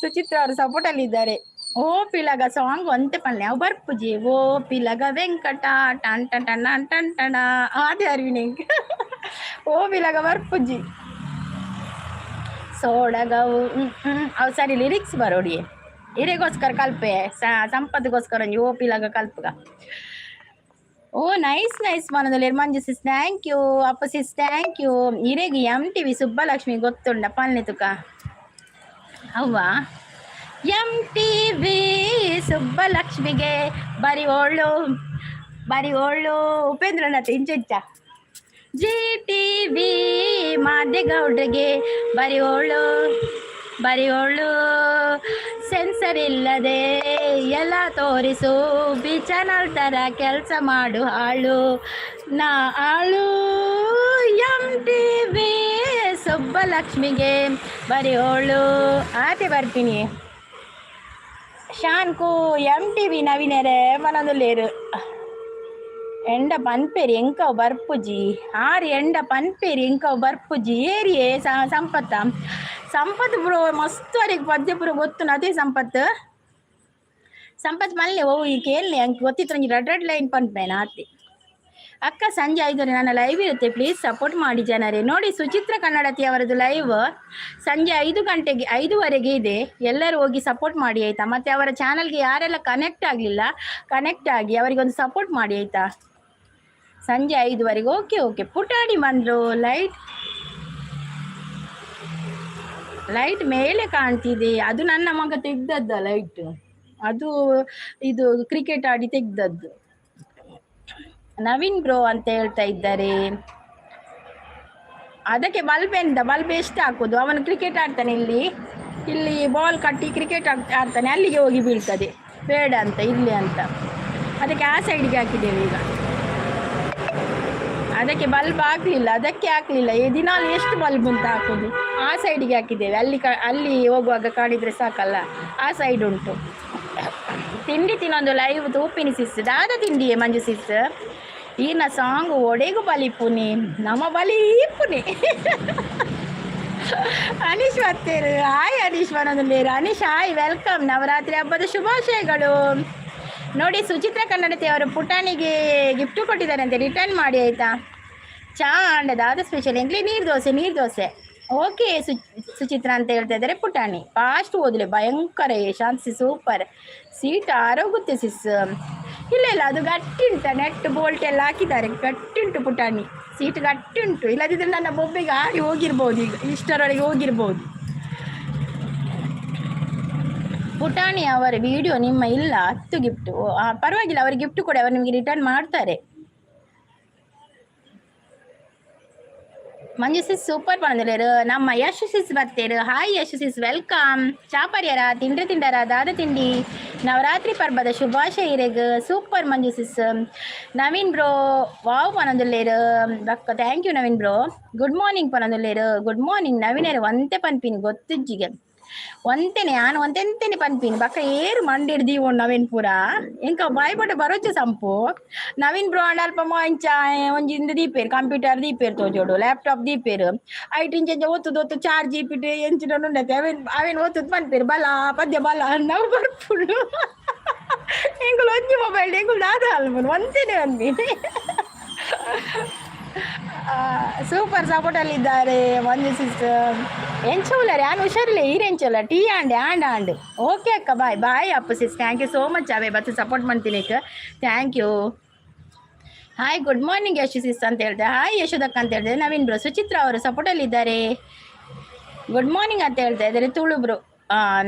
ಸುಚಿತ್ರ ಅವರು ಸಪೋರ್ಟ್ ಅಲ್ಲಿ ಇದ್ದಾರೆ. ಓ ಪಿಲಗ ಸಾಂಗ್ ಒಂತೆ ಪನ್ಲೆ, ಅವು ಬರ್ಪುಜಿ. ಓ ಪಿಲಗ ವೆಂಕಟ ಟನ್ ಟನ್ ಟನ್ ಟನ್ ಟಣ ಆದೆ ಅರ್ವಿನಿಂಗ್. ಓ ಪಿಲಗ ಬರ್ಪುಜಿ ಸೋಡಗವು. ಅವು ಸರಿ ಲಿರಿಕ್ಸ್ ಬರೋಡಿ. ಇರೆಗೋಸ್ಕರ ಕಲ್ಪೆ, ಸಂಪತ್ಗೋಸ್ಕರ ಒಂಜಿ ಓ ಪಿಲಗ ಕಲ್ಪಗ. ಓ ನೈಸ್ ನೈಸ್ ಮನದಲ್ಲಿ ಮಂಜು ಸಿಸ್. Thank you ಅಪ್ಪ ಸಿಸ್, thank you. ಇರೆಗ್ ಎಂ ಟಿವಿ ಸುಬ್ಬಲಕ್ಷ್ಮಿ ಗೊತ್ತುಂಡ ಪನ್ಲೆ ತುಕ. ಅವ್ವ ಎಂ ಟಿವಿ ಸುಬ್ಬಲಕ್ಷ್ಮಿಗೆ ಬರಿ ಓಳು ಬರಿ ಓಳು ಉಪೇಂದ್ರನಾಥ್ ಇಂಚೆಂಚ. ಜಿ ಟಿವಿ ಮಾದೇಗೌಡ್ರಿಗೆ ಬರಿ ಓಳು ಬರಿ ಓಳು. ಸೆನ್ಸರ್ ಇಲ್ಲದೆ ಎಲ್ಲ ತೋರಿಸು, ಬಿ ಚಾನಲ್ ತರ ಕೆಲಸ ಮಾಡು ಹಾಳು ನಾ ಆಳು. ಎಂ ಟಿವಿ ಸುಬ್ಬಲಕ್ಷ್ಮಿಗೆ ಬರಿ ಓಳು ಆತೆ ಬರ್ತೀನಿ. ಶಾನ್ಕು ಎಂ ಟಿವಿ ನವೀನರೇ ಮನೊಂದುಲ್ಲೇರು. ಎಂಡ ಪನ್ಪೇರಿ ಎಂಕವ್ ಬರ್ಪುಜಿ ಆರ್. ಎಂಡ ಪನ್ಪೇರಿ ಎಂಕವ್ ಬರ್ಪುಜಿ. ಏರಿಯೇ ಸಂಪತ್ತ ಸಂಪತ್ ಬ್ರೋ ಮಸ್ತ್ ಅರೆಗ್ ಪದ್ಯ ಪೂರ ಗೊತ್ತು. ಅದೇ ಸಂಪತ್ ಸಂಪತ್ ಮಲ್ಲೆ. ಓ ಈ ಕೇಳನೆ ಅಂಕ್ ಗೊತ್ತಿತ್ತು. ಒಂಜಿ ರಡ್ ರಡ್ ಲೈನ್ ಪನ್ಪೇನ ಆತೆ. ಅಕ್ಕ, ಸಂಜೆ 5ಕ್ಕೆ ನನ್ನ ಲೈವ್ ಇರುತ್ತೆ, ಪ್ಲೀಸ್ ಸಪೋರ್ಟ್ ಮಾಡಿ ಜನರೇ. ನೋಡಿ, ಸುಚಿತ್ರ ಕನ್ನಡತಿ ಅವರದ್ದು ಲೈವ್ ಸಂಜೆ 5 ಗಂಟೆಗೆ, 5ವರೆಗೆ ಇದೆ. ಎಲ್ಲರೂ ಹೋಗಿ ಸಪೋರ್ಟ್ ಮಾಡಿ, ಆಯ್ತಾ? ಮತ್ತೆ ಅವರ ಚಾನಲ್ಗೆ ಯಾರೆಲ್ಲ ಕನೆಕ್ಟ್ ಆಗಲಿಲ್ಲ, ಕನೆಕ್ಟ್ ಆಗಿ ಅವರಿಗೆ ಒಂದು ಸಪೋರ್ಟ್ ಮಾಡಿ, ಆಯ್ತಾ? ಸಂಜೆ 5ವರೆಗೆ. ಓಕೆ ಓಕೆ ಪುಟಾಣಿ ಬಂದರು. ಲೈಟ್ ಲೈಟ್ ಮೇಲೆ ಕಾಣ್ತಿದೆ. ಅದು ನನ್ನ ಮಗ ತೆಗ್ದದ್ದ ಲೈಟ್ ಅದು. ಇದು ಕ್ರಿಕೆಟ್ ಆಡಿ ತೆಗ್ದದ್ದು. ನವೀನ್ ಬ್ರೋ ಅಂತ ಹೇಳ್ತಾ ಇದ್ದಾರೆ. ಅದಕ್ಕೆ ಬಲ್ಬ್ ಎಂತ ಬಲ್ಬ್ ಎಷ್ಟು ಹಾಕೋದು? ಅವನು ಕ್ರಿಕೆಟ್ ಆಡ್ತಾನೆ. ಇಲ್ಲಿ ಇಲ್ಲಿ ಬಾಲ್ ಕಟ್ಟಿ ಕ್ರಿಕೆಟ್ ಆಡ್ತಾನೆ. ಅಲ್ಲಿಗೆ ಹೋಗಿ ಬೀಳ್ತದೆ. ಬೇಡ ಅಂತ, ಇಲ್ಲಿ ಅಂತ ಅದಕ್ಕೆ ಆ ಸೈಡ್ಗೆ ಹಾಕಿದ್ದೇವೆ ಈಗ. ಅದಕ್ಕೆ ಬಲ್ಬ್ ಹಾಕ್ಲಿಲ್ಲ, ಅದಕ್ಕೆ ಹಾಕ್ಲಿಲ್ಲ. ಈ ದಿನಾಲು ಎಷ್ಟು ಬಲ್ಬ್ ಅಂತ ಹಾಕೋದು? ಆ ಸೈಡಿಗೆ ಹಾಕಿದ್ದೇವೆ. ಅಲ್ಲಿ ಅಲ್ಲಿ ಹೋಗುವಾಗ ಕಾಣಿದ್ರೆ ಸಾಕಲ್ಲ, ಆ ಸೈಡ್ ಉಂಟು. ತಿಂಡಿ ತಿನ್ನೊಂದು ಲೈವ್ ತೂಪಿನಿ ಸಿಸ್. ದಾದ ತಿಂಡಿಯೇ ಮಂಜು ಸಿಸ್? ಈನ ಸಾಂಗ್ ಒಡೆಗು ಬಲಿಪುನಿ ನಮ್ಮ ಬಲಿಪುನಿ. ಅನೀಶ್ ಬತ್ತೇರು. ಹಾಯ್ ಅನೀಶ್ ಬನೊಂದು. Anish hi, welcome. Navratri ಹಬ್ಬದ ಶುಭಾಶಯಗಳು. ನೋಡಿ, ಸುಚಿತ್ರ ಕನ್ನಡತಿ ಅವರು ಪುಟಾಣಿಗೆ ಗಿಫ್ಟ್ ಕೊಟ್ಟಿದ್ದಾರೆ ಅಂತೆ. ರಿಟರ್ನ್ ಮಾಡಿ, ಆಯ್ತಾ? ಚಾ ಅಂಡದ ಸ್ಪೆಷಲ್ ಎಂಗ್ಲಿ? ನೀರು ದೋಸೆ, ನೀರು ದೋಸೆ. ಓಕೆ ಸುಚಿತ್ರ ಅಂತ ಹೇಳ್ತಾ ಇದ್ದಾರೆ. ಪುಟಾಣಿ ಫಾಸ್ಟ್ ಓದಲೆ ಭಯಂಕರ. ಶಾಂತಿ ಸೂಪರ್. ಸೀಟ್ ಆರೋಗುತ್ತೆ ಸಿಸ್. ಇಲ್ಲ ಇಲ್ಲ, ಅದು ಗಟ್ಟಿ ಉಂಟ. ನೆಟ್ ಬೋಲ್ಟ್ ಎಲ್ಲ ಹಾಕಿದ್ದಾರೆ, ಗಟ್ಟಿ ಉಂಟು ಪುಟಾಣಿ. ಸೀಟ್ ಗಟ್ಟಿ ಉಂಟು. ಇಲ್ಲದಿದ್ದರೆ ನನ್ನ ಬೊಬ್ಬೆಗೆ ಆಡಿ ಹೋಗಿರ್ಬೋದು, ಈಗ ಇಷ್ಟರೊಳಗೆ ಹೋಗಿರ್ಬೋದು. ಪುಟಾಣಿ ಅವರ ವಿಡಿಯೋ ನಿಮ್ಮ ಇಲ್ಲ 10 ಗಿಫ್ಟು. ಪರವಾಗಿಲ್ಲ, ಅವರಿಗೆ ಗಿಫ್ಟ್ ಕೊಡಿ, ಅವರು ನಿಮಗೆ ರಿಟರ್ನ್ ಮಾಡ್ತಾರೆ. ಮಂಜು ಸಿಸ್ ಸೂಪರ್ ಪಣದಲೇರು. ನಮ್ಮ ಯಶ್ ಸಿಸ್ ಬರ್ತೇರು. Hi Yash sis, welcome. ಚಾಪರ್ಯರ ತಿಂಡ್ರಿ ತಿಂಡರ? ದಾದ ತಿಂಡಿ? ನವರಾತ್ರಿ ಪರ್ಬದ ಶುಭಾಶಯ ಇರೆಗ್. Super Manju sis. Naveen bro wow ಪನೊಂದುಲ್ಲೇರು ಬಕ್ಕ. Thank you Naveen bro. Good morning ಪನೊಂದುಲ್ಲೇರು. Good morning ನವೀನರು. ಒಂತೆ ಪನ್ಪಿನಿ ಗೊತ್ತುಜ್ಜಿಗೆ ಒಂತೆನೆ ಆನ್ ಒಂತೆಂತೆನೆ ಪನ್ಪಿನಿ ಬಕ್ಕ ಏರು ಮಂಡಿಡ್ ದೀವೊಂಡು ನವೀನ್ ಪೂರ ಎಂಕ ಬಾಯ್ಪಟ ಬರೋಚ್ಚ ಸಂಪು. ನವೀನ್ ಬ್ರೋ ಅಂಡ ಅಲ್ಪ ಇಂಚ ಒಂಜಿ ಇಂದ ದೀಪೇರು, ಕಂಪ್ಯೂಟರ್ ದೀಪೇರು ತೋಜೋಡು, ಲ್ಯಾಪ್ಟಾಪ್ ದೀಪೇರು. ಐಟ್ ಇಂಚ ಒತ್ತುದು ಒತ್ತು ಚಾರ್ಜ್ ಇಪ್ಪಿಟ್ಟು ಎಂಚಿನ ಉಂಡತೆ. ಅವೇನ್ ಅವೇನ್ ಒತ್ತುದು ಪನ್ಪೇರು, ಬಲ ಪದ್ಯ ಬಲ ನಾವು ಬರ್ಪುಂಡು. ಎಂಕುಲು ಒಂಜಿ ಮೊಬೈಲ್ ಎಂಕುಲು ದಾದ ಅಲ್ಪುನು ಒಂತೆನೆ ಪನ್ಪಿನಿ. ಸೂಪರ್ ಸಪೋರ್ಟ್ ಅಲ್ಲಿ ಇದ್ದಾರೆ ಮಂಜು ಸಿಸ್ಟರ್. ಎಂಚ ಉಲ್ಲರೆ? ಯಾನ್ ಹುಷಾರಿಲ್ಲ. ಈರ್ ಎಂಚಲ್ಲ? ಟೀ ಆಂಡೆ ಆಂಡ್ ಆಂಡ್. ಓಕೆ ಅಕ್ಕ, ಬಾಯ್ ಬಾಯ್ ಅಪ್ಪ sis. Thank you so much. ಅವೇ ಬತ್ತು ಸಪೋರ್ಟ್ ಮಾಡ್ತೀನಿ. Thank you. Hi, good morning Yashu sis ಅಂತ ಹೇಳ್ದೆ. ಹಾಯ್ ಯಶೋದಕ್ಕ ಅಂತ ಹೇಳ್ದೆ. ನವೀನ್ ಬ್ರೋ. ಸುಚಿತ್ರ ಅವರು ಸಪೋರ್ಟಲ್ಲಿ ಇದ್ದಾರೆ. ಗುಡ್ ಮಾರ್ನಿಂಗ್ ಅಂತ ಹೇಳ್ತಾ ಇದ್ದಾರೆ ತುಳು ಬ್ರೋ,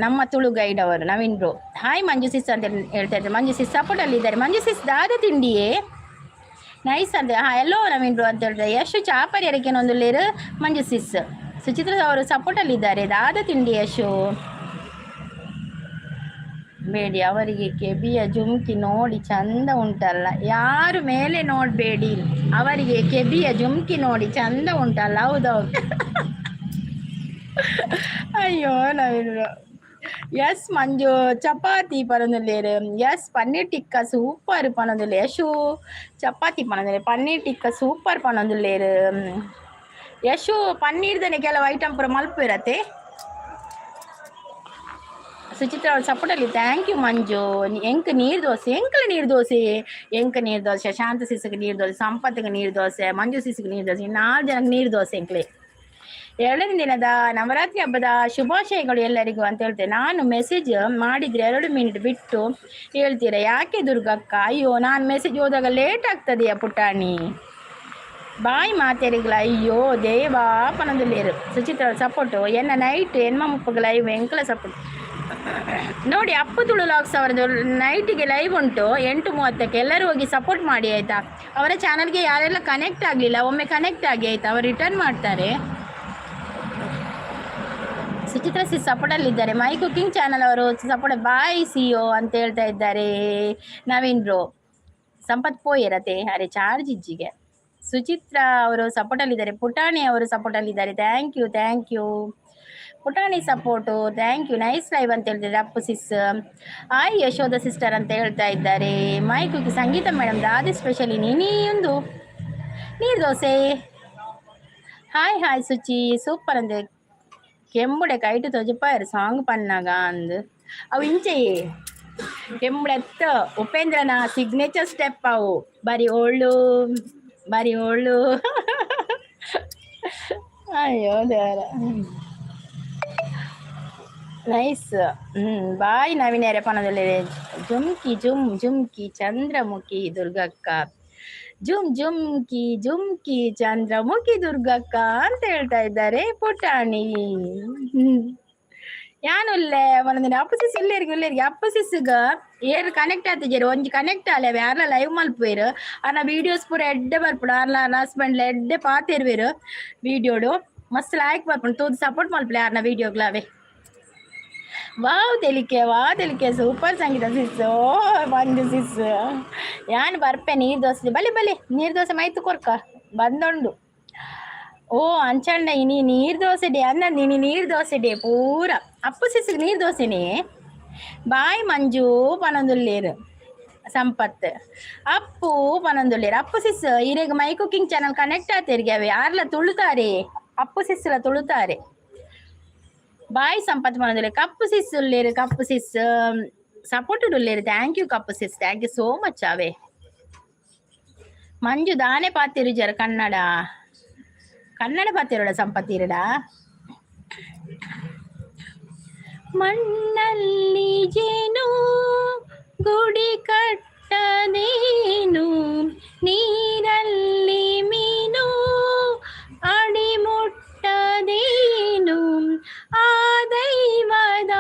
ನಮ್ಮ ತುಳು ಗೈಡ್ ಅವರು ನವೀನ್ ಬ್ರೋ. ಹಾಯ್ ಮಂಜು ಸಿಸ್ ಅಂತ ಹೇಳ್ತಾ ಇದ್ದಾರೆ. ಮಂಜು ಸಿಸ್ ಸಪೋರ್ಟಲ್ಲಿ ಇದ್ದಾರೆ. ಮಂಜು ಸಿಸ್ ದಾದ ತಿಂಡಿಯೇ? ನೈಸ್ ಅಂತ. ಹಾಂ, ಎಲ್ಲೋ ನವೀನ್ ಬ್ರೋ ಅಂತ ಹೇಳ್ತಾರೆ. ಯಶು ಚಾಪರಿ ಅರಕೇನೊಂದು ಲೇರು. ಮಂಜು ಸಿಸ್, ಸುಚಿತ್ರ ಅವರು ಸಪೋರ್ಟಲ್ಲಿ ಇದ್ದಾರೆ. ದಾದ ತಿಂಡಿ ಯಶು? ಬೇಡಿ, ಅವರಿಗೆ ಕೆಬಿಯ ಜುಮ್ಕಿ ನೋಡಿ ಚಂದ ಉಂಟಲ್ಲ. ಯಾರು ಮೇಲೆ ನೋಡಬೇಡಿ, ಅವರಿಗೆ ಕೆಬಿಯ ಜುಮ್ಕಿ ನೋಡಿ ಚಂದ ಉಂಟಲ್ಲ. ಹೌದೌದು. ಅಯ್ಯೋ ನವೀನ್. ಎಸ್ ಮಂಜು, ಚಪಾತಿ ಪನೊಂದುಲ್ಲೆರ್. ಎಸ್, ಪನ್ನೀರ್ ಟಿಕ್ಕ ಸೂಪರ್ ಪನೊಂದುಲ್ಲೆ. ಯಶು, ಚಪಾತಿ ಪನೊಂದುಲ್ಲೆ, ಪನ್ನೀರ್ ಟಿಕ್ಕ ಸೂಪರ್ ಪನೊಂದುಲ್ಲೆರ್. ಯಶು, ಪನ್ನೀರ್ದನೆ ಕೆಲವು ಐಟಮ್ ಪೂರ ಮಲ್ಪುವೆರತೆ. ಸುಚಿತ್ರ ಅವ್ರ ಸಪೋರ್ಟಲ್ಲಿ. Thank you ಮಂಜು. ಎಂಕ್ ನೀರು ದೋಸೆ, ಎಂಕಲ ನೀರು ದೋಸೆ, ಎಂಕ್ ನೀರು ದೋಸೆ, ಶಾಂತ ಸಿಸ್ಗೆ ನೀರು ದೋಸೆ, ಸಂಪತ್ತಿಗೆ ನೀರು ದೋಸೆ, ಮಂಜು ಸಿಸ್ಗೆ ನೀರು ದೋಸೆ, ನಾಲ್ಕು ಜನಕ್ಕೆ ನೀರು ದೋಸೆ ಎಂಕ್ಲೆ. ಎರಡನೇ ದಿನದ ನವರಾತ್ರಿ ಹಬ್ಬದ ಶುಭಾಶಯಗಳು ಎಲ್ಲರಿಗೂ ಅಂತ ಹೇಳ್ತೇನೆ ನಾನು. ಮೆಸೇಜ್ ಮಾಡಿದರೆ 2 ಮಿನಿಟ್ ಬಿಟ್ಟು ಹೇಳ್ತೀರಾ ಯಾಕೆ ದುರ್ಗಕ್ಕ? ಅಯ್ಯೋ, ನಾನು ಮೆಸೇಜ್ ಹೋದಾಗ ಲೇಟ್ ಆಗ್ತದೆಯಾ ಪುಟಾಣಿ. ಬಾಯ್ ಮಾತೆರಿಗ್ಲ. ಅಯ್ಯೋ ದೇವಾ ಪನೊಂದುಲ್ಲೆರ್. ಸುಚಿತ್ರ ಸಪೋರ್ಟು. ಎನ್ನ ನೈಟ್ ಎನ್ಮ ಮುಪ್ಪಗ ಲೈವ್. ಎಂಕಲ ಸಪೋರ್ಟ್. ನೋಡಿ, ಅಪ್ಪು ತುಳು ವ್ಲಾಗ್ಸ್ ಅವರದ್ದು ನೈಟಿಗೆ ಲೈವ್ ಉಂಟು 8:30ಕ್ಕೆ. ಎಲ್ಲರೂ ಹೋಗಿ ಸಪೋರ್ಟ್ ಮಾಡಿ, ಆಯಿತಾ? ಅವರ ಚಾನಲ್ಗೆ ಯಾರೆಲ್ಲ ಕನೆಕ್ಟ್ ಆಗಲಿಲ್ಲ, ಒಮ್ಮೆ ಕನೆಕ್ಟ್ ಆಗಿ, ಆಯಿತಾ? ಅವರು ರಿಟರ್ನ್ ಮಾಡ್ತಾರೆ. ಸುಚಿತ್ರ ಸಿ ಸಪೋರ್ಟಲ್ಲಿದ್ದಾರೆ. ಮೈ ಕುಕಿಂಗ್ ಚಾನಲ್ ಅವರು ಸಪೋರ್ಟ್. ಬಾಯ್ ಸಿಯೋ ಅಂತ ಹೇಳ್ತಾ ಇದ್ದಾರೆ ನವೀನ್ ಬ್ರೋ. ಸಂಪತ್ ಪೋಯರತೆ? ಅರೆ, ಚಾರ್ಜ್ ಇಜ್ಜಿಗೆ. ಸುಚಿತ್ರ ಅವರು ಸಪೋರ್ಟಲ್ಲಿದ್ದಾರೆ. ಪುಟಾಣಿ ಅವರು ಸಪೋರ್ಟಲ್ಲಿದ್ದಾರೆ. Thank you, thank you ಪುಟಾಣಿ support. Thank you. Nice live ಅಂತ ಹೇಳ್ತಿದ್ದಾರೆ ಅಪ್ಪು ಸಿಸ್. ಹಾಯ್ ಯಶೋಧ ಸಿಸ್ಟರ್ ಅಂತ ಹೇಳ್ತಾ ಇದ್ದಾರೆ. ಮೈ ಕುಕಿ ಸಂಗೀತ ಮೇಡಮ್, ದಾದಿ ಸ್ಪೆಷಲಿ ನೀನಿ ಒಂದು ನೀರು dosa. Hi hi Suchi, super ಅಂದೆ. ಕೆಂಬುಡೆ ಕೈಟು ತೊಜಪಾಯರು ಸಾಂಗ್ ಪನ್ನಾಗ ಅಂದ್. ಅವು ಇಂಚೆ ಕೆಂಬುಡೆತ್ತ ಉಪೇಂದ್ರನ ಸಿಗ್ನೇಚರ್ ಸ್ಟೆಪ್ ಅವು. ಬರಿ ಓಳು, ಬರಿ ಓಳು. ಅಯ್ಯೋ ದೇವರ. ನೈಸ್. ಬಾಯ್ ನವೀನ ಪನದಲ್ಲಿ. ಜುಮ್ಕಿ ಜುಮ್ ಜುಮ್ಕಿ ಚಂದ್ರಮುಖಿ ದುರ್ಗಕ್ಕ, ಜುಮ್ ಜುಮ್ಕಿ ಜುಮ್ಕಿ ಚಂದ್ರಮುಖಿ ದುರ್ಗಕ್ಕ ಅಂತ ಹೇಳ್ತಾ ಇದ್ದಾರೆ ಪುಟಾಣಿ. ಯಾನುಲ್ಲೆ ಒಂದೊಂದಿನ ಅಪ್ಪು ಸಿಸ್ ಇಲ್ಲೇರಿಗೆ ಇಲ್ಲೇರಿಗೆ. ಅಪ್ಪು ಸಿಸ್ಗ ಏರ್ ಕನೆಕ್ಟ್ ಆತಿಜೆರ್? ಒಂಜಿ ಕನೆಕ್ಟ್ ಆಲೆ. ಯಾರ್ಲ ಲೈವ್ ಮಲ್ಪುವೆರ್. ಆನ ವೀಡಿಯೋಸ್ ಪೂರ ಎಡ್ಡೆ ಬರ್ಪುಂಡು. ಆರ್ಲ ಹಸ್ಬೆಂಡ್ ಎಡ್ಡೆ ಪಾತೆರ್ವೆರ್. ವೀಡಿಯೋಡು ಮಸ್ತ್ ಲಾಯ್ಕ್ ಬರ್ಪುಂಡು. ತೂದು ಸಪೋರ್ಟ್ ಮಲ್ಪಲೆ ಯಾರ್ನ ವೀಡಿಯೋಗ್ಲಾವೆ. ವಾವ್ ತೆಲಿಕೆ, ವಾ ತೆಲಿಕೆ. ಸೂಪರ್ ಸಂಗೀತ ಸಿಸ್. ಓ ಮಂಜು ಸಿಸ್, ಯಾನ್ ಬರ್ಪೆ ನೀರು ದೋಸೆ. ಬಲೆ ಬಲೆ, ನೀರು ದೋಸೆ ಮೈತು ಕೊರ್ಕ ಬಂದೊಂಡು. ಓ ಅಂಚಂಡ ಇನಿ ನೀರು ದೋಸೆ ಡೇ ಅನ್ನ. ಇನಿ ನೀರು ದೋಸೆ ಡೇ ಪೂರ. ಅಪ್ಪು ಸಿಸ್ಗೆ ನೀರು ದೋಸೆನೇ. ಬಾಯ್ ಮಂಜು ಪನೊಂದುಲ್ಲೇರು ಸಂಪತ್. ಅಪ್ಪು ಪನೊಂದುಲ್ಲೇರು. ಅಪ್ಪು ಸಿಸ್, ಇರೆಗ್ ಮೈ ಕುಕಿಂಗ್ ಚಾನಲ್ ಕನೆಕ್ಟ್ ಆತೇರಿಗೆ ಅವೆ. ಯಾರ್ಲ ತುಳುತಾರೆ, ಅಪ್ಪು ಸಿಸ್ಲ ತುಳುತಾರೆ. ಬಾಯ್ ಸಂಪತ್ ಪನೊಂದುಲ್ಲೆ. ಕಪ್ಪು ಸಿಸ್ ಉಲ್ಲೇರು. ಕಪ್ಪು ಸಿಸ್ ಸಪೋರ್ಟ್ ಉಲ್ಲೇರು. Thank you cup sis, thank you so much away. Manju ದಾನೆ ಪಾತಿರುಜರ್? ಕನ್ನಡ, ಕನ್ನಡ ಪಾತಿರೋಡ ಸಂಪತ್ತಿರಡ. ಮಣ್ಣಲ್ಲಿ ಜೇನು ಗುಡಿ ಕಟ್ಟದೇನು, ನೀರಲ್ಲಿ ಮೀನು ಅಡಿ ಮುಟ್ಟದೇನು, ಆ ದೈವದ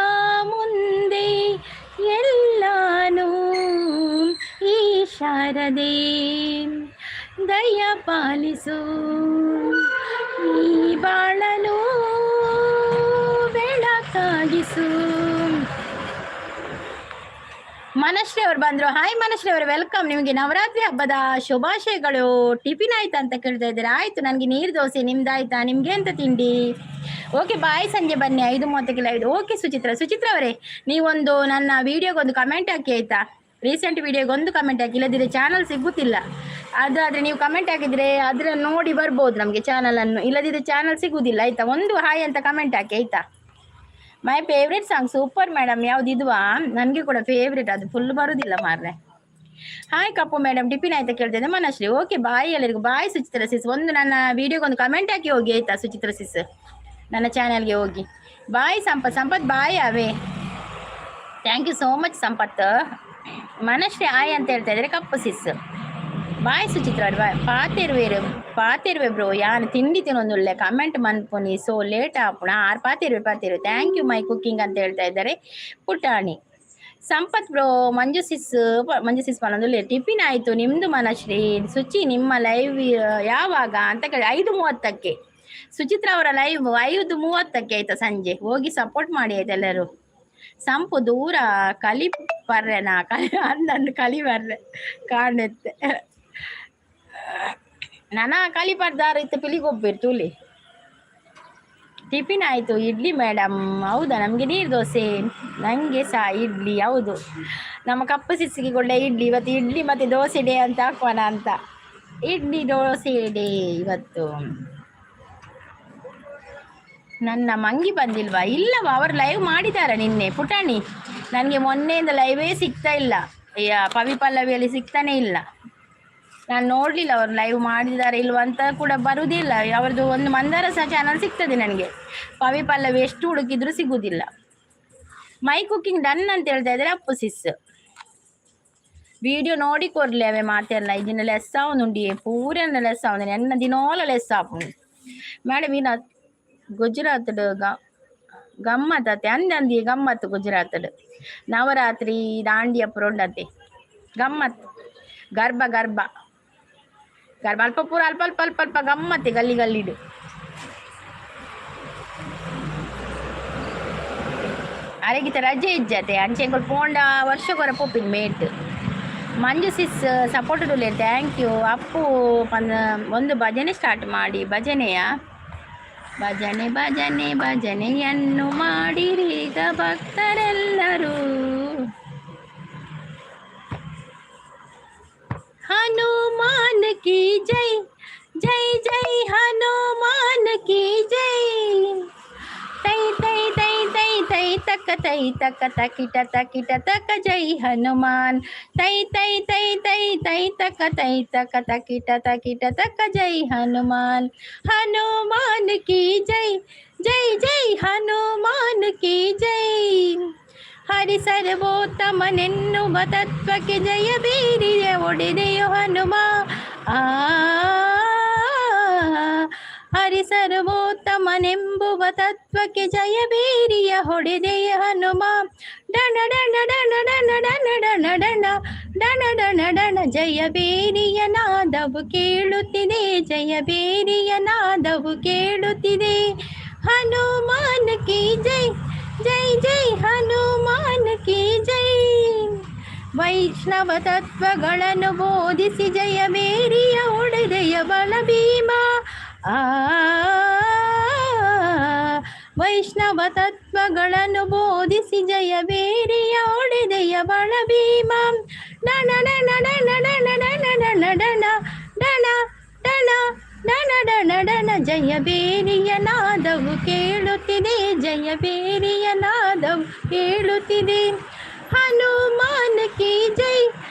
ಮುಂದೆ ಎಲ್ಲಾನು. ಈ ಶಾರದೆ ದಯ ಪಾಲಿಸು, ಈ ಬಾಳನು ಬೆಳಕಾಗಿಸು. ಮನಶ್ರೀ ಅವರು ಬಂದ್ರು. ಹಾಯ್ ಮನಶ್ರೀ ಅವರು, welcome. ನಿಮಗೆ ನವರಾತ್ರಿ ಹಬ್ಬದ ಶುಭಾಶಯಗಳು. ಟಿಫಿನ್ ಆಯ್ತಾ ಅಂತ ಕೇಳ್ತಾ ಇದ್ದೀರಾ. ಆಯ್ತು, ನನಗೆ ನೀರು ದೋಸೆ. ನಿಮ್ದಾಯ್ತಾ? ನಿಮ್ಗೆ ಎಂತ ತಿಂಡಿ? ಓಕೆ ಬಾಯ್, ಸಂಜೆ ಬನ್ನಿ 5:30ಕ್ಕೆ 5. ಓಕೆ ಸುಚಿತ್ರ. ಸುಚಿತ್ರ ಅವರೇ, ನೀವೊಂದು ನನ್ನ ವಿಡಿಯೋಗೊಂದು ಕಮೆಂಟ್ ಹಾಕಿ, ಆಯ್ತಾ? ರೀಸೆಂಟ್ ವಿಡಿಯೋಗೆ ಒಂದು ಕಮೆಂಟ್ ಹಾಕಿ. ಇಲ್ಲದಿದ್ರೆ ಚಾನಲ್ ಸಿಗುತ್ತಿಲ್ಲ. ಅದಾದರೆ ನೀವು ಕಮೆಂಟ್ ಹಾಕಿದ್ರೆ ಅದರ ನೋಡಿ ಬರ್ಬೋದು ನಮಗೆ ಚಾನಲನ್ನು. ಇಲ್ಲದಿದ್ರೆ ಚಾನಲ್ ಸಿಗುವುದಿಲ್ಲ, ಆಯ್ತಾ? ಒಂದು ಹಾಯ್ ಅಂತ ಕಮೆಂಟ್ ಹಾಕಿ, ಆಯ್ತಾ? My favourite song super madam. ಯಾವ್ದು ಇದುವಾ? ನನಗೆ ಕೂಡ ಫೇವ್ರೆಟ್ ಅದು. ಫುಲ್ ಬರುದಿಲ್ಲ ಮಾರ್ರೆ. ಹಾಯ್ ಕಪ್ಪು ಮೇಡಮ್, ಟಿಫಿನ್ ಆಯ್ತಾ ಕೇಳ್ತಿದ್ದೆ ಮನಶ್ರೀ. ಓಕೆ ಬಾಯ್ ಎಲ್ಲರಿಗೂ. ಬಾಯ್ ಸುಚಿತ್ರ ಸಿಸ್. ಒಂದು ನನ್ನ ವಿಡಿಯೋಗೆ ಒಂದು ಕಮೆಂಟ್ ಹಾಕಿ ಹೋಗಿ, ಆಯ್ತಾ? ಸುಚಿತ್ರ ಸಿಸ್, ನನ್ನ ಚಾನಲ್ಗೆ ಹೋಗಿ. ಬಾಯ್ ಸಂಪತ್. ಸಂಪತ್ ಬಾಯ್ ಅವೇ. Thank you so much Sampath. Manashree ಆಯ್ ಅಂತ ಹೇಳ್ತಾ ಇದ್ದಾರೆ. Kappu sis bye. Suchitra bye. ಪಾತಿರ್ವೇರು ಪಾತಿರ್ವೆ ಬ್ರೋ. ಯಾನ್ ತಿಂಡಿ ತಿನ್ನೊಂದುಲ್ಲೆ, ಕಮೆಂಟ್ ಮನ್ಪುನಿ. ಸೊ ಲೇಟ್ ಆಪುಣ. ಆರ್ ಪಾತಿರ್ವೆ ಪಾತಿರ್ವೆ. Thank you my cooking ಅಂತ ಹೇಳ್ತಾ ಇದ್ದಾರೆ ಪುಟಾಣಿ. ಸಂಪತ್ ಬ್ರೋ, ಮಂಜು ಸಿಸ್, ಮಂಜು ಸಿಸ್ ಪನೊಂದುಲ್ಲೆ. ಟಿಫಿನ್ ಆಯ್ತು, ನಿಮ್ದು ಮನಶ್ರೀ? ಸುಚಿ, ನಿಮ್ಮ ಲೈವ್ ಯಾವಾಗ ಅಂತ ಕೇಳಿ. 5:30ಕ್ಕೆ ಸುಚಿತ್ರ ಅವರ ಲೈವ್, 5:30ಕ್ಕೆ, ಆಯ್ತಾ? ಸಂಜೆ ಹೋಗಿ ಸಪೋರ್ಟ್ ಮಾಡಿ, ಆಯ್ತು ಎಲ್ಲರೂ. ಸಂಪು ದೂರ ಕಲಿ ಪರ್ರೆನಾ ಕಲಿ ಅಂದಂದು ಕಲಿ ಬರ್ರೆ ಕಾಣೆತ್ತೆ ನನ ಕಲಿ ಪರ್ದಾರ ಇತ್ತು ಪಿಲಿಗೊಬ್ಬಿರ್ ತೂಲಿ. ಟಿಫಿನ್ ಆಯಿತು, ಇಡ್ಲಿ ಮೇಡಮ್. ಹೌದಾ? ನಮಗೆ ನೀರು ದೋಸೆ. ನನಗೆ ಸಹ ಇಡ್ಲಿ. ಹೌದು, ನಮ್ಮ ಕಪ್ಪು ಸಿಸ್ಸಿಗೆ ಒಳ್ಳೆ ಇಡ್ಲಿ. ಇವತ್ತು ಇಡ್ಲಿ ಮತ್ತು ದೋಸೆ ಡೇ ಅಂತ ಹಾಕೋಣ ಅಂತ. ಇಡ್ಲಿ ದೋಸೆ ಡೇ ಇವತ್ತು. ನನ್ನ ಮಂಗಿ ಬಂದಿಲ್ವಾ? ಇಲ್ಲವಾ, ಅವರು ಲೈವ್ ಮಾಡಿದ್ದಾರೆ ನಿನ್ನೆ. ಪುಟಾಣಿ, ನನಗೆ ಮೊನ್ನೆಯಿಂದ ಲೈವೇ ಸಿಗ್ತಾ ಇಲ್ಲ. ಪವಿ ಪಲ್ಲವಿಯಲ್ಲಿ ಸಿಗ್ತಾನೆ ಇಲ್ಲ. ನಾನು ನೋಡಲಿಲ್ಲ, ಅವರು ಲೈವ್ ಮಾಡಿದ್ದಾರೆ ಇಲ್ವಾ ಅಂತ ಕೂಡ ಬರುವುದಿಲ್ಲ. ಅವರದ್ದು ಒಂದು ಮಂದಾರ ಸಹ ಚಾನಲ್ ಸಿಗ್ತದೆ ನನಗೆ. ಪವಿ ಪಲ್ಲವಿ ಎಷ್ಟು ಹುಡುಕಿದ್ರು ಸಿಗುವುದಿಲ್ಲ. ಮೈ ಕುಕಿಂಗ್ ಡನ್ ಅಂತ ಹೇಳ್ತಾ ಇದ್ದಾರೆ ಅಪ್ಪು ಸಿಸ್. ವಿಡಿಯೋ ನೋಡಿ ಕೊರ್ಲೆ ಅವೆ ಮಾತೆಲ್ಲ. ಇದನ್ನ ಲೆಸ್ ಆವೊಂದುಂಡಿ ಪೂರ ಲೆಸ್ ಆವೊಂದು ಎನ್ನ ದಿನೋಲ ಲೆಸ್ ಆಪುಂಡು. ಮೇಡಮ್, ಇನ್ನ ಗುಜರಾತ್ ಗಮ್ಮತ್ ಅತ್ತೆ ಅಂದ ಅಂದಿ ಗಮ್ಮತ್ತು. ಗುಜರಾತ್ ನವರಾತ್ರಿ ದಾಂಡಿಯ ಪುರ ಉಂಡತೆ ಗಮ್ಮತ್. ಗರ್ಭ ಗರ್ಭ ಗರ್ಭ ಅಲ್ಪ ಪೂರ ಅಲ್ಪ ಅಲ್ಪ ಅಲ್ಪ ಅಲ್ಪ ಗಮ್ಮತ್ತೆ ಗಲ್ಲಿ ಗಲ್ಲಿಡು. ಅರೆಗಿತ ರಜೆ ಇಜ್ಜತೆ ಅಂಚೆಂಗುಲ್ ಪೋಂಡ ವರ್ಷಗೊರ ಪೋಪಿನ್ ಮೇಟ್. ಮಂಜು ಸಿಸ್ ಸಪೋರ್ಟ್ ಉಲ್ಲೇರ್, thank you. Appu ಪಂದ್ ಒಂದು ಭಜನೆ ಸ್ಟಾರ್ಟ್ ಮಾಡಿ. ಭಜನೆಯ ಭಜನೆ ಭಜನೆ ಭಜನೆಯನ್ನು ಮಾಡಿರೀಗ ಭಕ್ತರೆಲ್ಲರೂ. ಹನುಮಾನ್ ಕಿ ಜೈ, ಜೈ ಜೈ ಹನುಮಾನ್ ಕಿ ಜೈ. ತೈ ತೈ ತೈ ತೈ ತೈ ತಕ ತೈ ತಕ ತಕಿಟ ತಕಿಟ ತಕ ಜೈ ಹನುಮಾನ್. ತೈ ತೈ ತೈ ತೈ ತೈ ತಕ ತೈ ತಕ ತಕಿಟ ತಕಿಟ ತಕ ಜೈ ಹನುಮಾನ್. ಹನುಮಾನ್ ಕಿ ಜೈ, ಜೈ ಜೈ ಹನುಮಾನ್ ಕಿ ಜೈ. ಹರಿ ಸರ್ವೋತ್ತಮನೆನ್ನುವ ತತ್ವಕ್ಕೆ ಜಯ ಬೀರಿಯ ಒಡೆದೆಯು ಹನುಮ. ಆ ಹರಿ ಸರ್ವೋತ್ತಮನೆಂಬುವ ತತ್ವಕ್ಕೆ ಜಯ ಬೀರಿಯ ಹೊಡೆದೆಯ ಹನುಮ. ಡಣ ಡಣ ಡಣ ಡಣ ಡಣ ಡಣ ಡಣ ಡಣ ಡಣ ಡಣ ಜಯ ಬೇರಿಯ ನಾದವು ಕೇಳುತ್ತಿದೆ, ಜಯ ಬೇರಿಯ ನಾದವು ಕೇಳುತ್ತಿದೆ. ಹನುಮಾನ್ ಕಿ ಜೈ, ಜೈ ಜೈ ಹನುಮಾನ್ ಕಿ ಜೈ. ವೈಷ್ಣವ ತತ್ವಗಳನ್ನು ಬೋಧಿಸಿ ಜಯ ಮೇರಿಯ ಒಡೆದೆಯ ಬಲ ಭೀಮ. ಆ ವೈಷ್ಣವ ತತ್ವಗಳನ್ನು ಬೋಧಿಸಿ ಜಯ ಬೇರಿಯ ಒಡೆದೆಯ ಬಲ ಭೀಮ. ಡಣ ಡಣ ಡಣ ಡಣ ಡಣ ಡಣ ಡಣ ಡಣ ಡಣ ಡಣ ಡಣ ಡಣ ಜಯ ಬೇರಿಯ ನಾದವು ಕೇಳುತ್ತಿದೆ, ಜಯ ಬೇರಿಯ ನಾದವು ಕೇಳುತ್ತಿದೆ. ಹನುಮಾನ್ ಕಿ ಜೈ,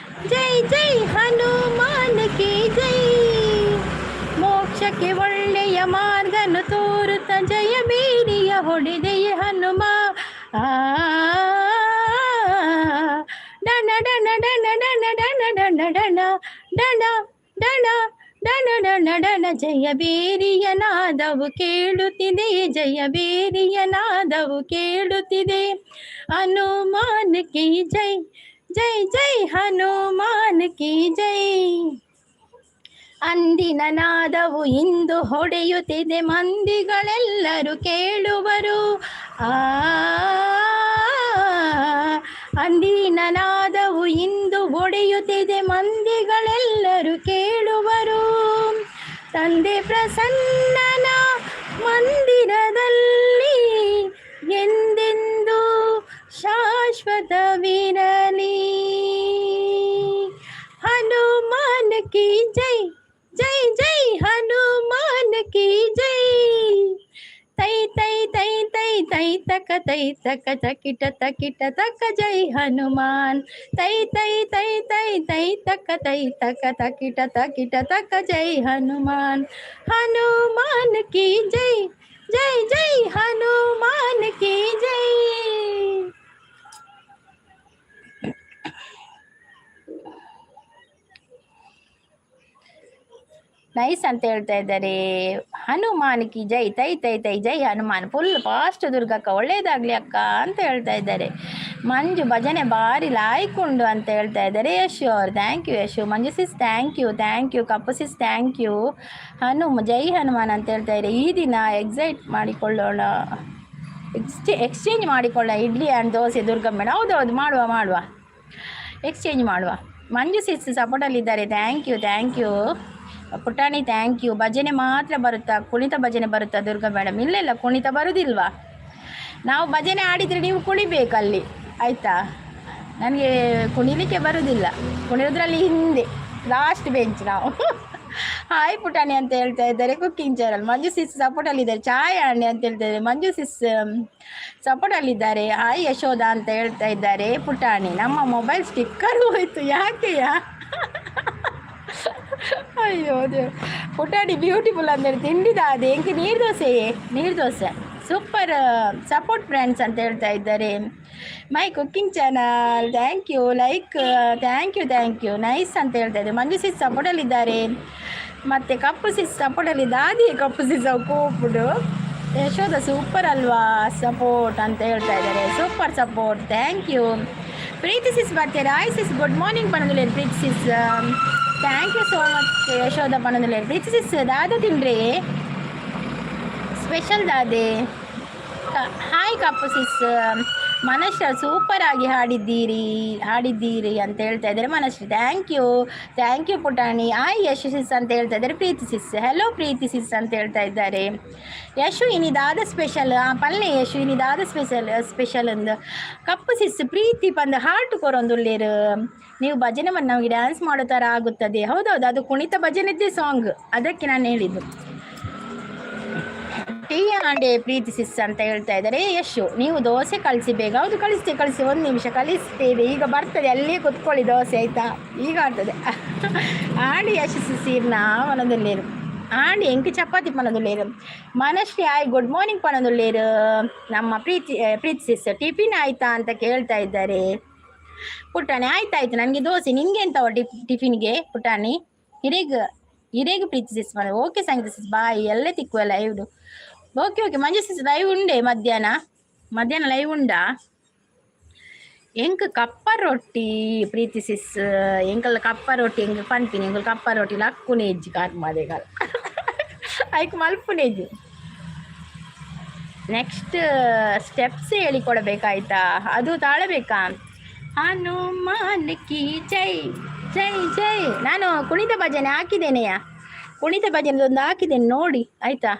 ಜೈ ಜೈ ಹನುಮಾನ್ ಕಿ ಜೈ. ಮೋಕ್ಷಕ್ಕೆ ಒಳ್ಳೆಯ ಮಾರ್ಗನು ತೋರುತ್ತ ಜಯ ಬೇರಿಯ ಹೊಡೆದೆಯ ಹನುಮ. ಆ ಡಣ ಡಣ ಡಣ ಡಣ ಡಣ ಡಣ ಡಣ ಡಣ ಡಣ ಡಣ ಡಣ ಡಣ ಜಯ ಬೇರಿಯ ನಾದವು ಕೇಳುತ್ತಿದೆ, ಜಯ ಬೇರಿಯ ನಾದವು ಕೇಳುತ್ತಿದೆ. ಹನುಮಾನ್ ಕಿ ಜೈ, ಜೈ ಜೈ ಹನುಮಾನ್ ಕಿ ಜೈ. ಅಂದಿನ ನಾದವು ಇಂದು ಹೊಡೆಯುತ್ತಿದೆ, ಮಂದಿಗಳೆಲ್ಲರೂ ಕೇಳುವರು. ಆ ಅಂದಿನ ನಾದವು ಇಂದು ಹೊಡೆಯುತ್ತಿದೆ, ಮಂದಿಗಳೆಲ್ಲರೂ ಕೇಳುವರು. ತಂದೆ ಪ್ರಸನ್ನನ ಮಂದಿರದಲ್ಲಿ ಎಂದೆಂದು ಶಾಶ್ವತವಿರಲಿ. ಹನುಮಾನ್ ಕಿ ಜೈ, ಜೈ ಜೈ ಹನುಮಾನ್ ಕಿ ಜೈ. ತೈ ತೈ ತೈ ತೈ ತೈ ತಕ ತೈ ತಕ ತಕಿಟ ತಕಿಟ ತಕ ಜೈ ಹನುಮಾನ್. ತೈ ತೈ ತೈ ತೈ ತೈ ತಕ ತೈ ತಕ ತಕಿಟ ತಕಿಟ ತಕ ಜೈ ಹನುಮಾನ್. ಹನುಮಾನ್ ಕಿ ಜೈ, ಜೈ ಜೈ ಹನುಮಾನ್ ಕಿ ಜೈ. ನೈಸ್ ಅಂತ ಹೇಳ್ತಾ ಇದ್ದಾರೆ. ಹನುಮಾನ್ ಕಿ ಜೈ, ತೈ ತೈ ತೈ ಜೈ ಹನುಮಾನ್. ಫುಲ್ ಫಾಸ್ಟ್ ದುರ್ಗಕ್ಕ, ಒಳ್ಳೇದಾಗ್ಲಿ ಅಕ್ಕ ಅಂತ ಹೇಳ್ತಾ ಇದ್ದಾರೆ. ಮಂಜು ಭಜನೆ ಭಾರಿ ಲಾಯ್ಕುಂಡು ಅಂತ ಹೇಳ್ತಾ ಇದ್ದಾರೆ ಯಶು ಅವರು. Thank you Yashu. Manju sis thank you, thank you. Kappu sis thank you. ಜೈ ಹನುಮಾನ್ ಅಂತ ಹೇಳ್ತಾ ಇದ್ದಾರೆ. ಈ ದಿನ ಎಕ್ಸೈಟ್ ಮಾಡಿಕೊಳ್ಳೋಣ. ಎಕ್ಸ್ಚೇಂಜ್ ಮಾಡಿಕೊಳ್ಳ ಇಡ್ಲಿ ಆ್ಯಂಡ್ ದೋಸೆ ದುರ್ಗಾ ಮೇಡಮ್. ಹೌದೌದು, ಮಾಡುವ ಮಾಡುವ, ಎಕ್ಸ್ಚೇಂಜ್ ಮಾಡುವ. ಮಂಜು ಸಿಸ್ ಸಪೋರ್ಟಲ್ಲಿದ್ದಾರೆ. Thank you, thank you ಪುಟಾಣಿ, thank you. ಭಜನೆ ಮಾತ್ರ ಬರುತ್ತಾ? ಕುಣಿತ ಭಜನೆ ಬರುತ್ತಾ ದುರ್ಗಾ ಮೇಡಮ್? ಇಲ್ಲ ಇಲ್ಲ, ಕುಣಿತ ಬರುವುದಿಲ್ವಾ. ನಾವು ಭಜನೆ ಆಡಿದರೆ ನೀವು ಕುಣಿಬೇಕಲ್ಲಿ, ಆಯಿತಾ? ನನಗೆ ಕುಣಿಲಿಕ್ಕೆ ಬರುವುದಿಲ್ಲ. ಕುಣಿಯೋದ್ರಲ್ಲಿ ಹಿಂದೆ ಲಾಸ್ಟ್ ಬೆಂಚ್ ನಾವು. ಹಾಯ್ ಪುಟಾಣಿ ಅಂತ ಹೇಳ್ತಾ ಇದ್ದಾರೆ. ಕುಕ್ಕಿಂಗ್ ಚಾನಲ್ ಮಂಜು ಸಿಸ್ ಸಪೋರ್ಟಲ್ಲಿದ್ದಾರೆ. ಚಾಯ್ ಅಣ್ಣೆ ಅಂತ ಹೇಳ್ತಾ ಇದ್ದಾರೆ. ಮಂಜು ಸಿಸ್ ಸಪೋರ್ಟಲ್ಲಿದ್ದಾರೆ. ಹಾಯ್ ಯಶೋಧ ಅಂತ ಹೇಳ್ತಾ ಇದ್ದಾರೆ ಪುಟಾಣಿ. ನಮ್ಮ ಮೊಬೈಲ್ ಸ್ಟಿಕ್ಕರ್ ಹೋಯ್ತು ಯಾಕೆಯಾ? ಅಯ್ಯೋ ದೇವ್. ಪುಟಾಣಿ ಬ್ಯೂಟಿಫುಲ್ ಅಂದರೆ ತಿಂಡಿದ ಅದೇ ಎಂಕೆ? ನೀರು ದೋಸೆ, ನೀರು ದೋಸೆ. ಸೂಪರ್ ಸಪೋರ್ಟ್ ಫ್ರೆಂಡ್ಸ್ ಅಂತ ಹೇಳ್ತಾ ಇದ್ದಾರೆ. My cooking channel, thank you, like, thank you, thank you. Nice ಅಂತ ಹೇಳ್ತಾ ಇದ್ದಾರೆ. ಮಂಜು ಸಿಸ್ ಸಪೋರ್ಟಲ್ಲಿದ್ದಾರೆ. ಮತ್ತು ಕಪ್ಪು ಸಿಸ್ ಸಪೋರ್ಟಲ್ಲಿದ್ದ ಅದೇ ಕಪ್ಪು ಸಿಸ್ ಕೂಪುಡು. ಯಶೋಧ ಸೂಪರ್ ಅಲ್ವಾ? ಸಪೋರ್ಟ್ ಅಂತ ಹೇಳ್ತಾ ಇದ್ದಾರೆ. Super support, thank you. Preethi sis ಬರ್ತೀರಾ? ಹಾಯ್ ಸಿಸ್, ಗುಡ್ ಮಾರ್ನಿಂಗ್ ಪನಂದುಲೇರು. Preethi sis, thank you so much. Yashoda ಪನಂದುಲೇರು. Preethi sis, ದಾದ ತಿಂಡ್ರಿ? ಸ್ಪೆಷಲ್ ದಾದೆ? Hi Kappu sis. Manashree, super ಆಗಿ ಹಾಡಿದ್ದೀರಿ, ಹಾಡಿದ್ದೀರಿ ಅಂತ ಹೇಳ್ತಾ ಇದ್ದಾರೆ Manashree. Thank you, thank you ಪುಟಾಣಿ. ಹಾಯ್ ಯಶು ಸಿಸ್ ಅಂತ ಹೇಳ್ತಾ ಇದ್ದಾರೆ ಪ್ರೀತಿ ಸಿಸ್. ಹೆಲೋ ಪ್ರೀತಿ ಸಿಸ್ ಅಂತ ಹೇಳ್ತಾ ಇದ್ದಾರೆ. ಯಶು, ಇನಿದಾದ ಸ್ಪೆಷಲ್? ಪಲ್ಲೆ ಯಶು, ಇನಿದಾದ ಸ್ಪೆಷಲ್? ಸ್ಪೆಷಲ್ ಅಂದು ಕಪ್ಪು ಸಿಸ್ ಪ್ರೀತಿ ಪಂದು ಹಾರ್ಟ್ ಕೊರೊಂದುಲ್ಲೇರು. ನೀವು ಭಜನೆ ಮಾಡಿ ನಮಗೆ ಡ್ಯಾನ್ಸ್ ಮಾಡೋ ಥರ ಆಗುತ್ತದೆ. ಹೌದೌದು, ಅದು ಕುಣಿತ ಭಜನೆದ್ದೇ ಸಾಂಗ್, ಅದಕ್ಕೆ ನಾನು ಹೇಳಿದ್ದು. ಟೀ ಆಂಡೆ ಪ್ರೀತಿ ಸಿಸ್ ಅಂತ ಹೇಳ್ತಾ ಇದ್ದಾರೆ ಯಶು. ನೀವು ದೋಸೆ ಕಳಿಸಿ ಬೇಗ. ಹೌದು, ಕಳಿಸ್ತೇವೆ, ಕಳಿಸಿ, ಒಂದು ನಿಮಿಷ, ಕಳಿಸ್ತೇವೆ. ಈಗ ಬರ್ತದೆ, ಅಲ್ಲೇ ಕುತ್ಕೊಳ್ಳಿ ದೋಸೆ, ಆಯಿತಾ? ಈಗ ಆಗ್ತದೆ. ಆಂಡಿ ಯಶು ಸಿಸ್, ಇರ್ನ ಮನದಲ್ಲೇರು ಆಂಡಿ ಎಂಕ್ ಚಪಾತಿ ಪನದುಲ್ಲೇರು. ಮನಶ್ರೀ ಆಯ್, ಗುಡ್ ಮಾರ್ನಿಂಗ್ ಪನದುಲ್ಲೇರು. ನಮ್ಮ ಪ್ರೀತಿ ಪ್ರೀತಿ ಸಿಸ್, ಟಿಫಿನ್ ಆಯ್ತಾ ಅಂತ ಕೇಳ್ತಾ ಇದ್ದಾರೆ ಪುಟಾಣಿ. ಆಯ್ತಾಯ್ತು, ನನಗೆ ದೋಸೆ. ನಿನ್ಗೆ ಎಂತವ ಟಿಫಿನ್ಗೆ ಪುಟಾಣಿ? ಹಿರೇಗ್ ಹಿರೇಗ್ ಪ್ರೀತಿ ಸಿಸ್. ಓಕೆ ಸಂಗೀತ ಸಿಸ್, ಬಾಯ್. ಎಲ್ಲೇ ತಿಕ್ಕುವ ಲೈವ್. ಓಕೆ ಓಕೆ ಮಂಜು ಸಿಸ್, ಲೈವ್ ಉಂಡೆ ಮಧ್ಯಾಹ್ನ? ಮಧ್ಯಾಹ್ನ ಲೈವ್ ಉಂಡಾ? ಎಂಕ್ ಕಪ್ಪ ರೊಟ್ಟಿ ಪ್ರೀತಿ ಸಿಸ್. ಎಂಕಲ್ ಕಪ್ಪ ರೊಟ್ಟಿ ಎಂಕ್ ಪನ್ಪಿನಿ. ಎಂಕಲ್ ಕಪ್ಪ ರೊಟ್ಟಿ ಲಕ್ಕುನೇಜ್ಜಿ ಕಾರ್ ಮಾದೇಗಾಲ ಐಕ್ ಮಲ್ಪುನೇಜು. Next steps ಹೇಳಿಕೊಡಬೇಕಾಯ್ತಾ? ಅದು ತಾಳಬೇಕಾ? ಹನುಮಾನ್ ಕಿ ಜೈ, ಜೈ ಜೈ. ನಾನು ಕುಣಿತ ಭಜನೆ ಹಾಕಿದ್ದೇನೆಯಾ. ಕುಣಿತ ಭಜನೆದೊಂದು ಹಾಕಿದ್ದೇನೆ ನೋಡಿ, ಆಯ್ತಾ?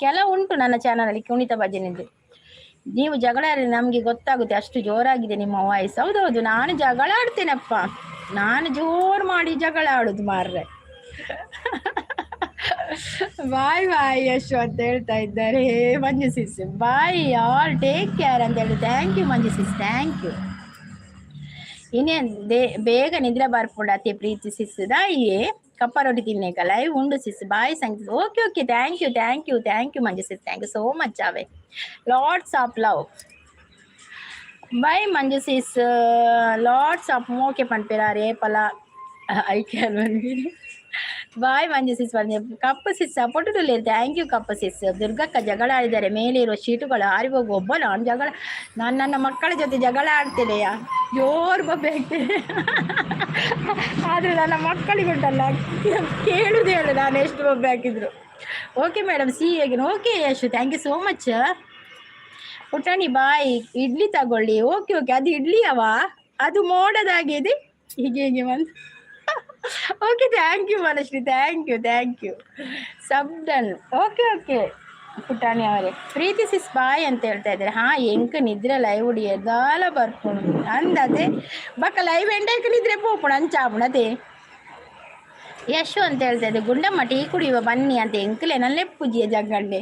ಕೆಲವು ಉಂಟು ನನ್ನ ಚಾನಲಲ್ಲಿ ಕುಣಿತ ಭಜನೆದ್ದು. ನೀವು ಜಗಳ ನಮಗೆ ಗೊತ್ತಾಗುತ್ತೆ, ಅಷ್ಟು ಜೋರಾಗಿದೆ ನಿಮ್ಮ ವಾಯ್ಸ್. ಹೌದೌದು, ನಾನು ಜಗಳ ಆಡ್ತೇನಪ್ಪ. ನಾನು ಜೋರು ಮಾಡಿ ಜಗಳ ಆಡುದು ಮಾರ್ರೆ. ಬಾಯ್ ಬಾಯ್ ಯಶು ಅಂತ ಹೇಳ್ತಾ ಇದ್ದಾರೆ ಮಂಜು ಸಿಸ್. ಬಾಯ್ ಆಲ್, ಟೇಕ್ ಕೇರ್ ಅಂತ ಹೇಳಿ. Thank you Manju sis, thank you. ಇನ್ನೇನು they ಬೇಗ ನಿದ್ರೆ ಬರ್ಪುಂಡತೆ ಪ್ರೀತಿ ಸಿಸ್. ದಾಯಿಯೇ ಕಪ್ಪ ರೊಟ್ಟಿ ತಿನ್ನೇಕ ಲೈವ್ ಉಂಡು ಸಿಸ್. ಬಾಯ್ ಸಂಗೀತ. Okay okay, thank you, thank you, thank you Manju sis, thank you so much. Away lots of love. Bye Manju sis, lots of ಮೋಕೆ ಪನ್ಪೇರಾರೆ ಪಲ I can. Bye Manju sis. ಬಂದೆ ಕಪ್ಪು sis support. Thank you ಕಪ್ಪು ಸಿಸ್. ದುರ್ಗಕ್ಕ ಜಗಳ ಆಡಿದ್ದಾರೆ, ಮೇಲೆ ಇರುವ ಶೀಟುಗಳು ಹಾರಿ ಹೋಗು. ಒಬ್ಬ ನಾನು ಜಗಳ, ನಾನು ನನ್ನ ಮಕ್ಕಳ ಜೊತೆ ಜಗಳ ಆಡ್ತೇನೆಯಾ. ಜೋರು ಬೊಬ್ಬೆ ಹಾಕ್ತೇನೆ. ಆದರೆ ನನ್ನ ಮಕ್ಕಳಿಗುಂಟಲ್ಲ, ಕೇಳುವುದೇ ಇಲ್ಲ ನಾನು ಎಷ್ಟು ಬೊಬ್ಬೆ ಹಾಕಿದ್ರು. Okay madam, see again. Okay Yashu, thank you so much. ಪುಟಾಣಿ ಬಾಯ್, ಇಡ್ಲಿ ತಗೊಳ್ಳಿ. ಓಕೆ ಓಕೆ, ಅದು ಇಡ್ಲಿ ಅವ, ಅದು ಮೋಡದಾಗಿದೆ ಹೀಗೆ ಹೀಗೆ ಬಂದು. Okay, thank you Manashree, thank you, thank you. Sub done. Okay okay ಪುಟಾಣಿ ಅವರೇ. ಪ್ರೀತಿ ಸಿಸ್ ಬಾಯ್ ಅಂತ ಹೇಳ್ತಾ ಇದ್ದಾರೆ. ಹಾ, ಎಂಕ್ ನಿದ್ರೆ ಲೈವ್ ಎದಾಲ ಬರ್ಪುಂಡು ಅಂದದೆ. ಬಕ್ಕ ಲೈವ್ ಎಂಡೈಕ್ ನಿದ್ರೆ ಪೋಪುಂಡು, ಅಂಚಾಪುಂಡು ಅದೇ. ಯಶು ಅಂತ ಹೇಳ್ತಾ ಇದ್ದೆ. ಗುಂಡಮ್ಮ, ಟೀ ಕುಡಿಯುವ ಬನ್ನಿ ಅಂತ. ಎಂಕಲೆ ನಲ್ಲೆಪ್ಪುಜಿಯ ಜಗ್ಗಣ್ಣೆ.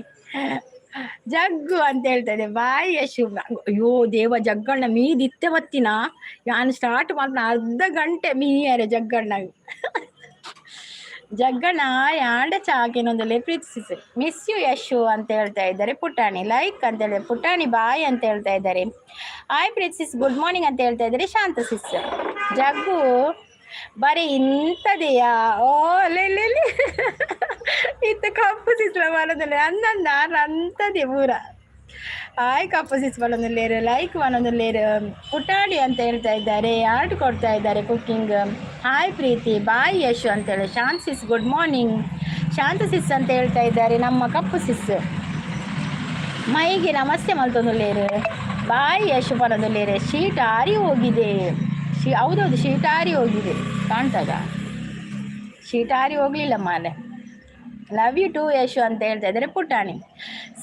ಜಗ್ಗು ಅಂತ ಹೇಳ್ತಾ ಇದೆ. ಬಾಯ್ ಯಶು. ಅಯ್ಯೋ ದೇವ, ಜಗ್ಗಣ್ಣ ಮೀದಿತ್ತೆ ಬತ್ತಿನ. ನಾನು ಸ್ಟಾರ್ಟ್ ಮಾಡ್ನ ಅರ್ಧ ಗಂಟೆ ಮೀಯರೆ ಜಗ್ಗಣ್ಣ. ಜಗ್ಗಣ್ಣ ಯಾಂಡ ಚಾಕಿನೊಂದಲ್ಲಿ. ಪ್ರೀತಿಸಿ ಮಿಸ್ you Yashu ಅಂತ ಹೇಳ್ತಾ ಇದ್ದಾರೆ ಪುಟಾಣಿ. ಲೈಕ್ ಅಂತ ಹೇಳಿದ್ರೆ ಪುಟಾಣಿ. ಬಾಯ್ ಅಂತ ಹೇಳ್ತಾ ಇದ್ದಾರೆ. ಹಾಯ್ ಪ್ರೀತಿ ಸಿಸ್, ಗುಡ್ ಮಾರ್ನಿಂಗ್ ಅಂತ ಹೇಳ್ತಾ ಇದ್ದಾರೆ ಶಾಂತ ಸಿಸ್. ಜಗ್ಗು ಬರೀ ಇಂಥದೆಯಾ? ಓ ಅಲ್ಲೇ, ಇತ್ತ ಕಪ್ಪು ಸಿಸ್ಲ ಮನದಲ್ಲಿ ಅಂದಂದ ಅಂತದೆ ಪೂರ. ಹಾಯ್ ಕಪ್ಪು ಸಿಸ್ ಲೇರು, ಲೈಕ್ ಲೇರು. ಪುಟಾಣಿ ಅಂತ ಹೇಳ್ತಾ ಇದ್ದಾರೆ. ಆರ್ಟ್ ಕೊಡ್ತಾ ಇದ್ದಾರೆ cooking. Hi Preethi, bye Yashu ಅಂತ ಹೇಳಿ. Shanth sis good morning. Shanta sis ಅಂತ ಹೇಳ್ತಾ ಇದ್ದಾರೆ ನಮ್ಮ ಕಪ್ಪು ಸಿಸ್. ಮೈಗೆ ನಮಸ್ತೆ ಮಲ್ತೊಂದುಲ್ಲೇರು. ಬಾಯ್ ಯಶು ಪನೊಂದುಲ್ಲೇರು. ಶೀಟ್ ಆರಿ ಹೋಗಿದೆ. ಹೌದೌದು, ಶೀಟ್ ಆರಿ ಹೋಗಿದೆ ಕಾಣ್ತದ. ಶೀಟ್ ಆರಿ ಹೋಗ್ಲಿಲ್ಲ ಮಾಲೆ. ಲವ್ you to Yashu ಅಂತ ಹೇಳ್ತಾ ಇದ್ದಾರೆ ಪುಟಾಣಿ.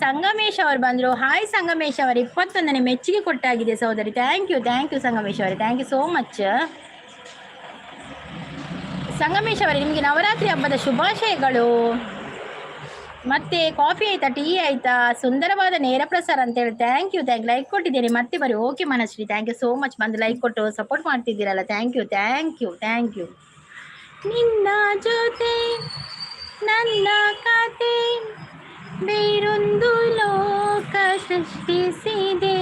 ಸಂಗಮೇಶ್ ಅವರು ಬಂದರು. ಹಾಯ್ ಸಂಗಮೇಶ್ ಅವರು. 21ನೇ ಮೆಚ್ಚುಗೆ ಕೊಟ್ಟಾಗಿದೆ ಸಹೋದರಿ. Thank you, thank you Sangamesh ಅವರೇ, thank you so much. Sangamesh ಅವರೇ, ನಿಮಗೆ ನವರಾತ್ರಿ ಹಬ್ಬದ ಶುಭಾಶಯಗಳು. ಮತ್ತೆ ಕಾಫಿ ಆಯ್ತಾ, ಟೀ ಆಯ್ತಾ? ಸುಂದರವಾದ ನೇರ ಪ್ರಸಾರ ಅಂತ ಹೇಳಿ. Thank you, thank. Like ಕೊಟ್ಟಿದ್ದೇನೆ, ಮತ್ತೆ ಬರಿ. Okay Manashree, thank you so much. ಬಂದು ಲೈಕ್ ಕೊಟ್ಟು support ಮಾಡ್ತಿದ್ದೀರಲ್ಲ, thank you, thank you, thank you. ನಿನ್ನ ಜೊತೆ ನನ್ನ ಕತೆ ಬೇರೊಂದು ಲೋಕ ಸೃಷ್ಟಿಸಿದೆ.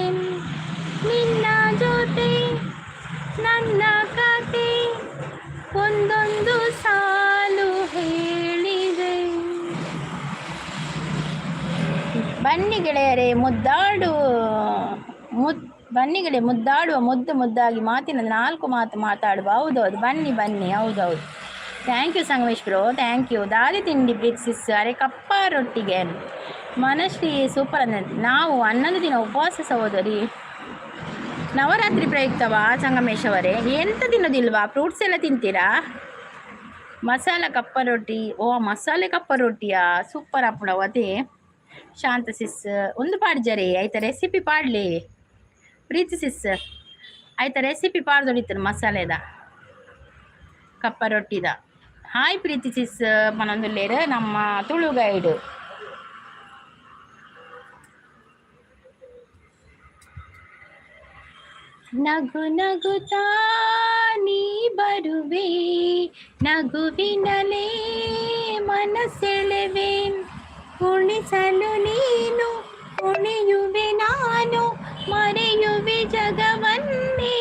ನಿನ್ನ ಜೊತೆ ನನ್ನ ಕತೆ ಒಂದೊಂದು ಸಾಲು ಹೇಳಿದೆ. ಬನ್ನಿ ಗೆಳೆಯರೇ, ಮುದ್ದಾಡು ಮುದ್ ಬನ್ನಿ ಗೆಳೆಯ, ಮುದ್ದಾಡುವ ಮುದ್ದು ಮುದ್ದಾಗಿ ಮಾತಿನ ನಾಲ್ಕು ಮಾತು ಮಾತಾಡುವ. ಹೌದೌದು, ಬನ್ನಿ ಬನ್ನಿ. ಹೌದೌದು. Thank you Sangamesh bro, thank you. ದಾದಿ ತಿಂಡಿ ಬ್ರಿಕ್ಸಿಸ್ ಅರೆ ಕಪ್ಪ ರೊಟ್ಟಿಗೆ. ಮನಶ್ರೀ ಸೂಪರ್ ಅಂದ. ನಾವು 11 ದಿನ ಉಪವಾಸ ಸಹೋದರಿ, ನವರಾತ್ರಿ ಪ್ರಯುಕ್ತವಾ. ಸಂಗಮೇಶ್ ಅವರೇ, ಎಂತ ತಿನ್ನೋದಿಲ್ವಾ? ಫ್ರೂಟ್ಸ್ ಎಲ್ಲ ತಿಂತೀರಾ? ಮಸಾಲ ಕಪ್ಪ ರೊಟ್ಟಿ. ಓ, ಮಸಾಲೆ ಕಪ್ಪ ರೊಟ್ಟಿಯಾ? ಸೂಪರ್ ಅಪ್ಪಣವು ಅದೇ. ಶಾಂತ ಸಿಸ್, ಒಂದು ಪಾಡ್ಜರಿ ಆಯ್ತಾ? ರೆಸಿಪಿ ಪಾಡ್ಲಿ. ಪ್ರೀತಿ ಸಿಸ್, ಆಯ್ತಾ? ರೆಸಿಪಿ ಪಾಡ್ದೊಡಿತಾರೆ ಮಸಾಲೆದ ಕಪ್ಪ ರೊಟ್ಟಿದ. ಹಾಯ್ ಪ್ರೀತಿ ಸಿಸ್ ಪನೊಂದುಲ್ಲೇರು ನಮ್ಮ ತುಳು ಗೈಡ್. ನಗು ನಗುತ್ತಾ ನೀ ಬರುವೆ, ನಗುವಿನಲೇ ಮನಸೆಳೆವೆ. ಕುಣಿಸಲು ನೀನು ಕುಣಿಯುವೆ, ನಾನು ಮರೆಯುವೆ ಜಗವನ್ನೇ.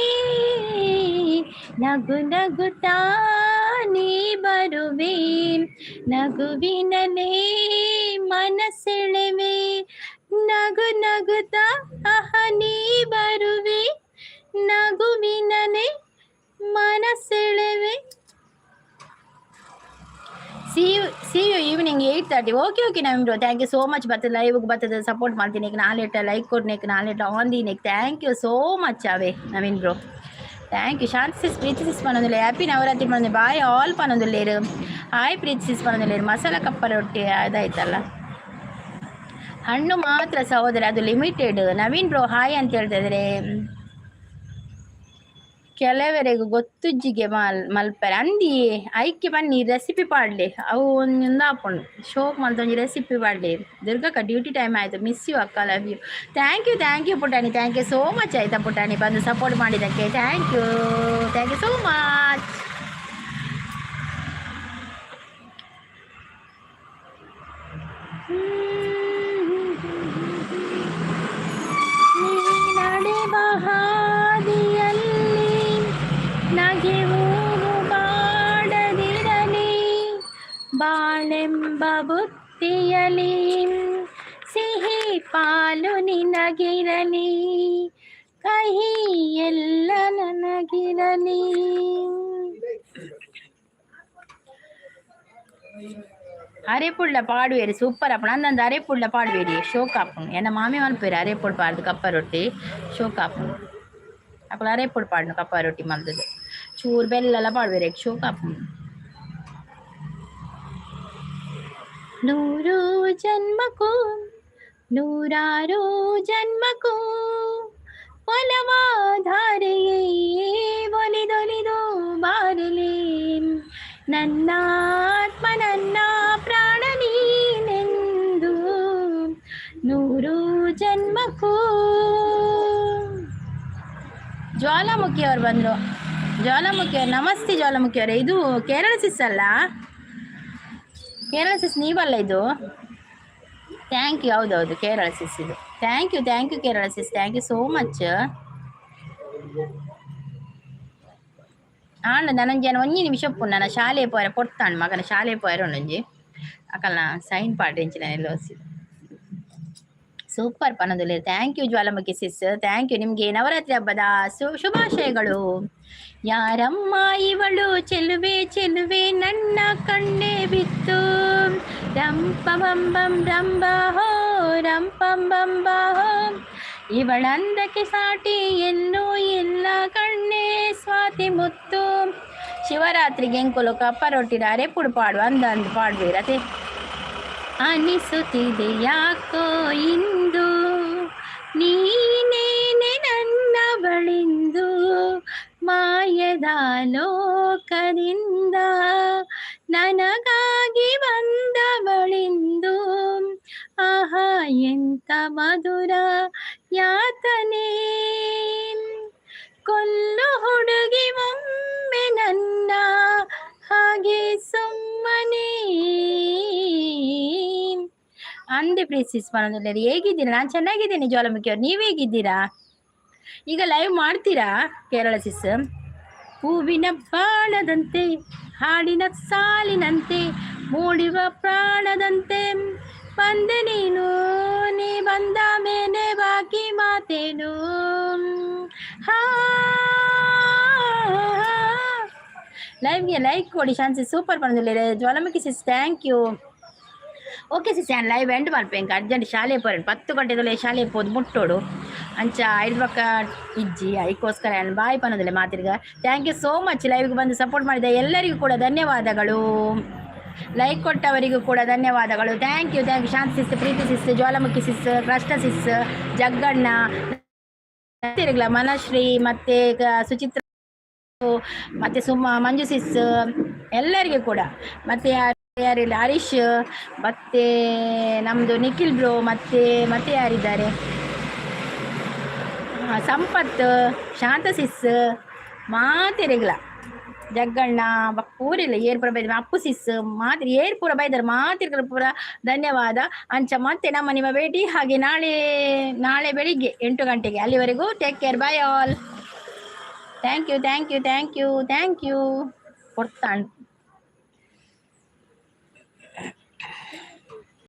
ನಗು ನಗುತ್ತಾ ನೀ ಬರುವೆ, ನಗುವಿನಲೇ ಮನಸೆಳೆವೆ. ನಗು ನಗುತ್ತಾ ಅಹ ನೀ ಬರುವೆ, ನಗುವಿನಲೇ ಮನಸೆಳೆವೆ. See you evening 8:30. Okay okay Naveen bro, thank you so much. ಬರ್ತದೆ ಲೈವ್ಗೆ, ಬರ್ತದೆ, ಸಪೋರ್ಟ್ ಮಾಡ್ತೀನಿ. ನಾಲೆಟ ಲೈಕ್ ಕೊಡ್ನೇಕ್, ನಾಲೆಟ ಆನ್ ದೀನೇಕ್ thank you so much away Naveen bro, thank you. Shanti sis, Preethi sis ಪನೊಂದುಲ್ಲೆ. Happy Navratri ಪನೊಂದು. ಬಾಯ್ ಆಲ್ ಪನೊಂದುಲ್ಲೇರು. ಹಾಯ್ ಪ್ರೀತಿ ಸಿಸ್ ಪನೊಂದುಲ್ಲೇರು. ಮಸಾಲ ಕಪ್ಪ ರೊಟ್ಟಿ ಅದಾಯ್ತಲ್ಲ. ಹಣ್ಣು ಮಾತ್ರ ಸಹೋದರ, ಅದು ಲಿಮಿಟೆಡ್. ನವೀನ್ ಬ್ರೋ ಹಾಯ್ ಅಂತ ಹೇಳ್ತಾ ಇದ್ದಾರೆ. ಕೆಲವರೆಗೂ ಗೊತ್ತುಜ್ಜಿಗೆ ಮಲ್ಪೆರೆ ಅಂದಿ. ಐಕೆ ಬನ್ನಿ, ರೆಸಿಪಿ ಪಾಡ್ಲಿ. ಅವು ಒಂದೊಂದು ಆಪುಂಡು. ಶೋಕ್ ಮಲ್ತೊಂಜಿ ರೆಸಿಪಿ ಪಾಡ್ಲಿ. ದುರ್ಗಕ್ಕ ಡ್ಯೂಟಿ ಟೈಮ್ ಆಯಿತು. ಮಿಸ್ you ಅಕ್ಕ, love you. Thank you, thank you ಪುಟಾಣಿ, thank you so much ಆಯಿತಾ ಪುಟಾಣಿ, ಬಂದು ಸಪೋರ್ಟ್ ಮಾಡಿದ್ದಕ್ಕೆ. Thank you, thank you so much. ನಡೆವ ಹಾದಿಯಲ್ಲಿ ನಗೆ ಹೂವು ಬಾಡದಿರಲಿ, ಬಾಳೆಂಬ ಬುತ್ತಿಯಲಿ ಸಿಹಿ ಪಾಲು ನಿನಗಿರಲಿ, ಕಹಿ ಎಲ್ಲ ನನಗಿರಲಿ. ಅರೆಪುಳ್ಳ ಪಾಡುವೇರಿ, ಸೂಪರ್ ಆಪುಂಡು. ಅಂದಂದು ಅರೆಪುಳ್ಳ ಪಾಡುವೇರಿ, ಶೋಕ್ ಆಪುಂಡು. ಎನ್ನ ಮಾಮಿ ಮಲ್ಪೇರು ಅರೆಪುಡ್ ಪಾಡ್ದು ಕಪ್ಪ ರೊಟ್ಟಿ, ಶೋಕ್ ಆಪುಂಡು. ಅಕುಲು ಅರೆಪುಡ್ ಪಾಡ್ನು ಕಪ್ಪ ರೊಟ್ಟಿ ಮಲ್ತದು. ಚೂರು ಬೆಲ್ಲಲ ಪಾಡುವೇರು, ಶೋಕ್ ಆಪುಂಡು. ನೂರು ಜನ್ಮಕ್ಕೂ ನೂರಾರು ಜನ್ಮಕ್ಕೂ ಒಲವ ಧಾರೆಯೇ ಒಲಿದೊಲಿದು ಬಾರಲಿ. ನನ್ನ ಆತ್ಮ ನನ್ನ ಪ್ರಾಣ ನೀನೆಂದು ನೂರು ಜನ್ಮಕ್ಕೂ. ಜ್ವಾಲಾಮುಖಿ ಅವರು ಬಂದರು. ಜ್ವಾಲಾಮುಖಿ ಅವರು, ನಮಸ್ತೆ ಜ್ವಾಲಾಮುಖಿ ಅವರೇ. ಇದು ಕೇರಳ ಸಿಸ್ ಅಲ್ಲ? ಕೇರಳ ಸಿಸ್ ನೀವಲ್ಲ ಇದು? Thank you. ಹೌದೌದು, ಕೇರಳ ಸಿಸ್ ಇದು. Thank you, thank you Kerala sis, thank you so much. ಆಂಡ ನನೊಂಜಿ ಒಂಜಿ ನಿಮಿಷ ಉಪ್ಪುಂಡು. ನನ್ನ ಶಾಲೆ ಪೋಯರೆ ಪೊರ್ತಾಂಡ್ ಮಗನ ಶಾಲೆ ಪೋಯರೆ ಉಂಡೊಂಜಿ ಅಕಲ್ನ ಸೈನ್ ಪಾಡ್ ಎಂಚಿನ ಎಲ್ಲೋಸಿ. Super ಪನೊಂದುಲ್ಲೆರ್. Thank you Jwalamukhi sis, thank you. ನಿಮಗೆ ನವರಾತ್ರಿ ಹಬ್ಬದ ಶುಭಾಶಯಗಳು. ಯಾರಮ್ಮ ಇವಳು ಚೆಲುವೆ ಚೆಲುವೆ, ನನ್ನ ಕಣ್ಣೇ ಬಿತ್ತು. ರಂಪ ಬಂ ಬಂ ರಂಬ ಹೋ, ರಂಪಂ ಬಂ ಬ ಹೋ. ಇವಳಂದಕ್ಕೆ ಸಾಟಿ ಎಲ್ಲೂ ಇಲ್ಲ ಕಣ್ಣೇ ಸ್ವಾತಿ ಮುತ್ತು. ಶಿವರಾತ್ರಿಗೆ ಎಂಕುಲು ಕಪ್ಪ ರೊಟ್ಟಿಡ ಅರೆಪುಡು ಪಾಡು ಅಂದ ಅಂದ್ ಪಾಡ್ಬೇರತೆ. ಅನಿಸುತ್ತಿದೆ ಯಾಕೋ ಇಂದು ನೀನೇನೆ ನನ್ನವಳೆಂದು, ಮಾಯದ ಲೋಕದಿಂದ ನನಗಾಗಿ ಬಂದವಳೆಂದು. ಆಹಾ, ಎಂತ ಮಧುರ ಯಾತನೆ. ಕೊಲ್ಲು ಹುಡುಗಿ ಒಮ್ಮೆ ನನ್ನ ಹಾಗೆ ಸುಮ್ಮನೆ. ಅಂದೆ ಪ್ರೀತಿಸ್ ಪನೊಂದುಲ್ಲೆರ್. ಹೇಗಿದ್ದೀರಾ? ನಾನು ಚೆನ್ನಾಗಿದ್ದೀನಿ ಜ್ವಾಲಾಮುಖಿ ಅವ್ರು, ನೀವು ಹೇಗಿದ್ದೀರಾ? ಈಗ ಲೈವ್ ಮಾಡ್ತೀರಾ ಕೇರಳ ಸಿಸ್? ಹೂವಿನ ಬಾಣದಂತೆ, ಹಾಡಿನ ಸಾಲಿನಂತೆ, ಮೂಡಿವ ಪ್ರಾಣದಂತೆ ಬಂದೆ ನೀನು. ನೀ ಬಂದ ಮೇಲೆ ಬಾಕಿ ಮಾತೇನು? ಹಾ, ಲೈವ್ಗೆ ಲೈಕ್ ಕೊಡಿ. ಶಾಂತಿ ಸೂಪರ್ ಬಂದಿಲ್ಲ ಜ್ವಾಲಾಮುಖಿ sis, thank you. Okay sis, ಯಾನ್ ಲೈವ್ ಎಂಡ್ ಮಲ್ಪೆ. ಎಂಕ್ ಅರ್ಜೆಂಟ್ ಶಾಲೆ ಪೋರೆಂಡ್. 10 ಗಂಟೆದೊಳೆ ಶಾಲೆ ಪೋದು ಮುಟ್ಟೋಡು. ಅಂಚ ಐದು ಪಕ್ಕ ಇಜ್ಜಿ, ಐಕೋಸ್ಕರ ಯಾನ್ ಬಾಯ್ ಪನೊಂದುಲ್ಲೆ ಮಾತಿರ್ಗ. Thank you so much. ಲೈವ್ಗೆ ಬಂದು ಸಪೋರ್ಟ್ ಮಾಡಿದ ಎಲ್ಲರಿಗೂ ಕೂಡ ಧನ್ಯವಾದಗಳು. ಲೈಕ್ ಕೊಟ್ಟವರಿಗೂ ಕೂಡ ಧನ್ಯವಾದಗಳು. Thank you, thank you. Shanti sis, Preethi sis, Jwalamukhi sis, Krishna sis, Jagganna ತಿರುಗ್ಲ, Manashree ಮತ್ತೆ ಸುಚಿತ್ರ ಮತ್ತೆ ಸುಮಾ, ಮಂಜು ಸಿಸ್, ಎಲ್ಲರಿಗೂ ಕೂಡ. ಮತ್ತೆ ಯಾರು ಯಾರಿಲ್ಲ? ಹರೀಶ್, ಮತ್ತೆ ನಮ್ಮದು ನಿಖಿಲ್ ಬ್ರೋ, ಮತ್ತೆ ಮತ್ತೆ ಯಾರಿದ್ದಾರೆ? ಸಂಪತ್, ಶಾಂತ ಸಿಸ್, ಮಾತೆರೆಗ್ಲ, ಜಗ್ಗಣ್ಣ ಪೂರಿಲ್ಲ ಏರ್ ಪೂರ ಬೈದ, ಅಪ್ಪು ಸಿಸ್, ಮಾತ್ರೆ ಏರ್ ಪೂರ ಬೈದಾರೆ, ಮಾತಿರ್ಗಳ ಪೂರ ಧನ್ಯವಾದ. ಅಂಚ ಮತ್ತೆ ನಮ್ಮ ನಿಮ್ಮ ಭೇಟಿ ಹಾಗೆ ನಾಳೆ ನಾಳೆ ಬೆಳಿಗ್ಗೆ 8 ಗಂಟೆಗೆ. ಅಲ್ಲಿವರೆಗೂ take care, bye all. Thank you, thank you, thank you, thank you. ಕೊಡ್ತಾ.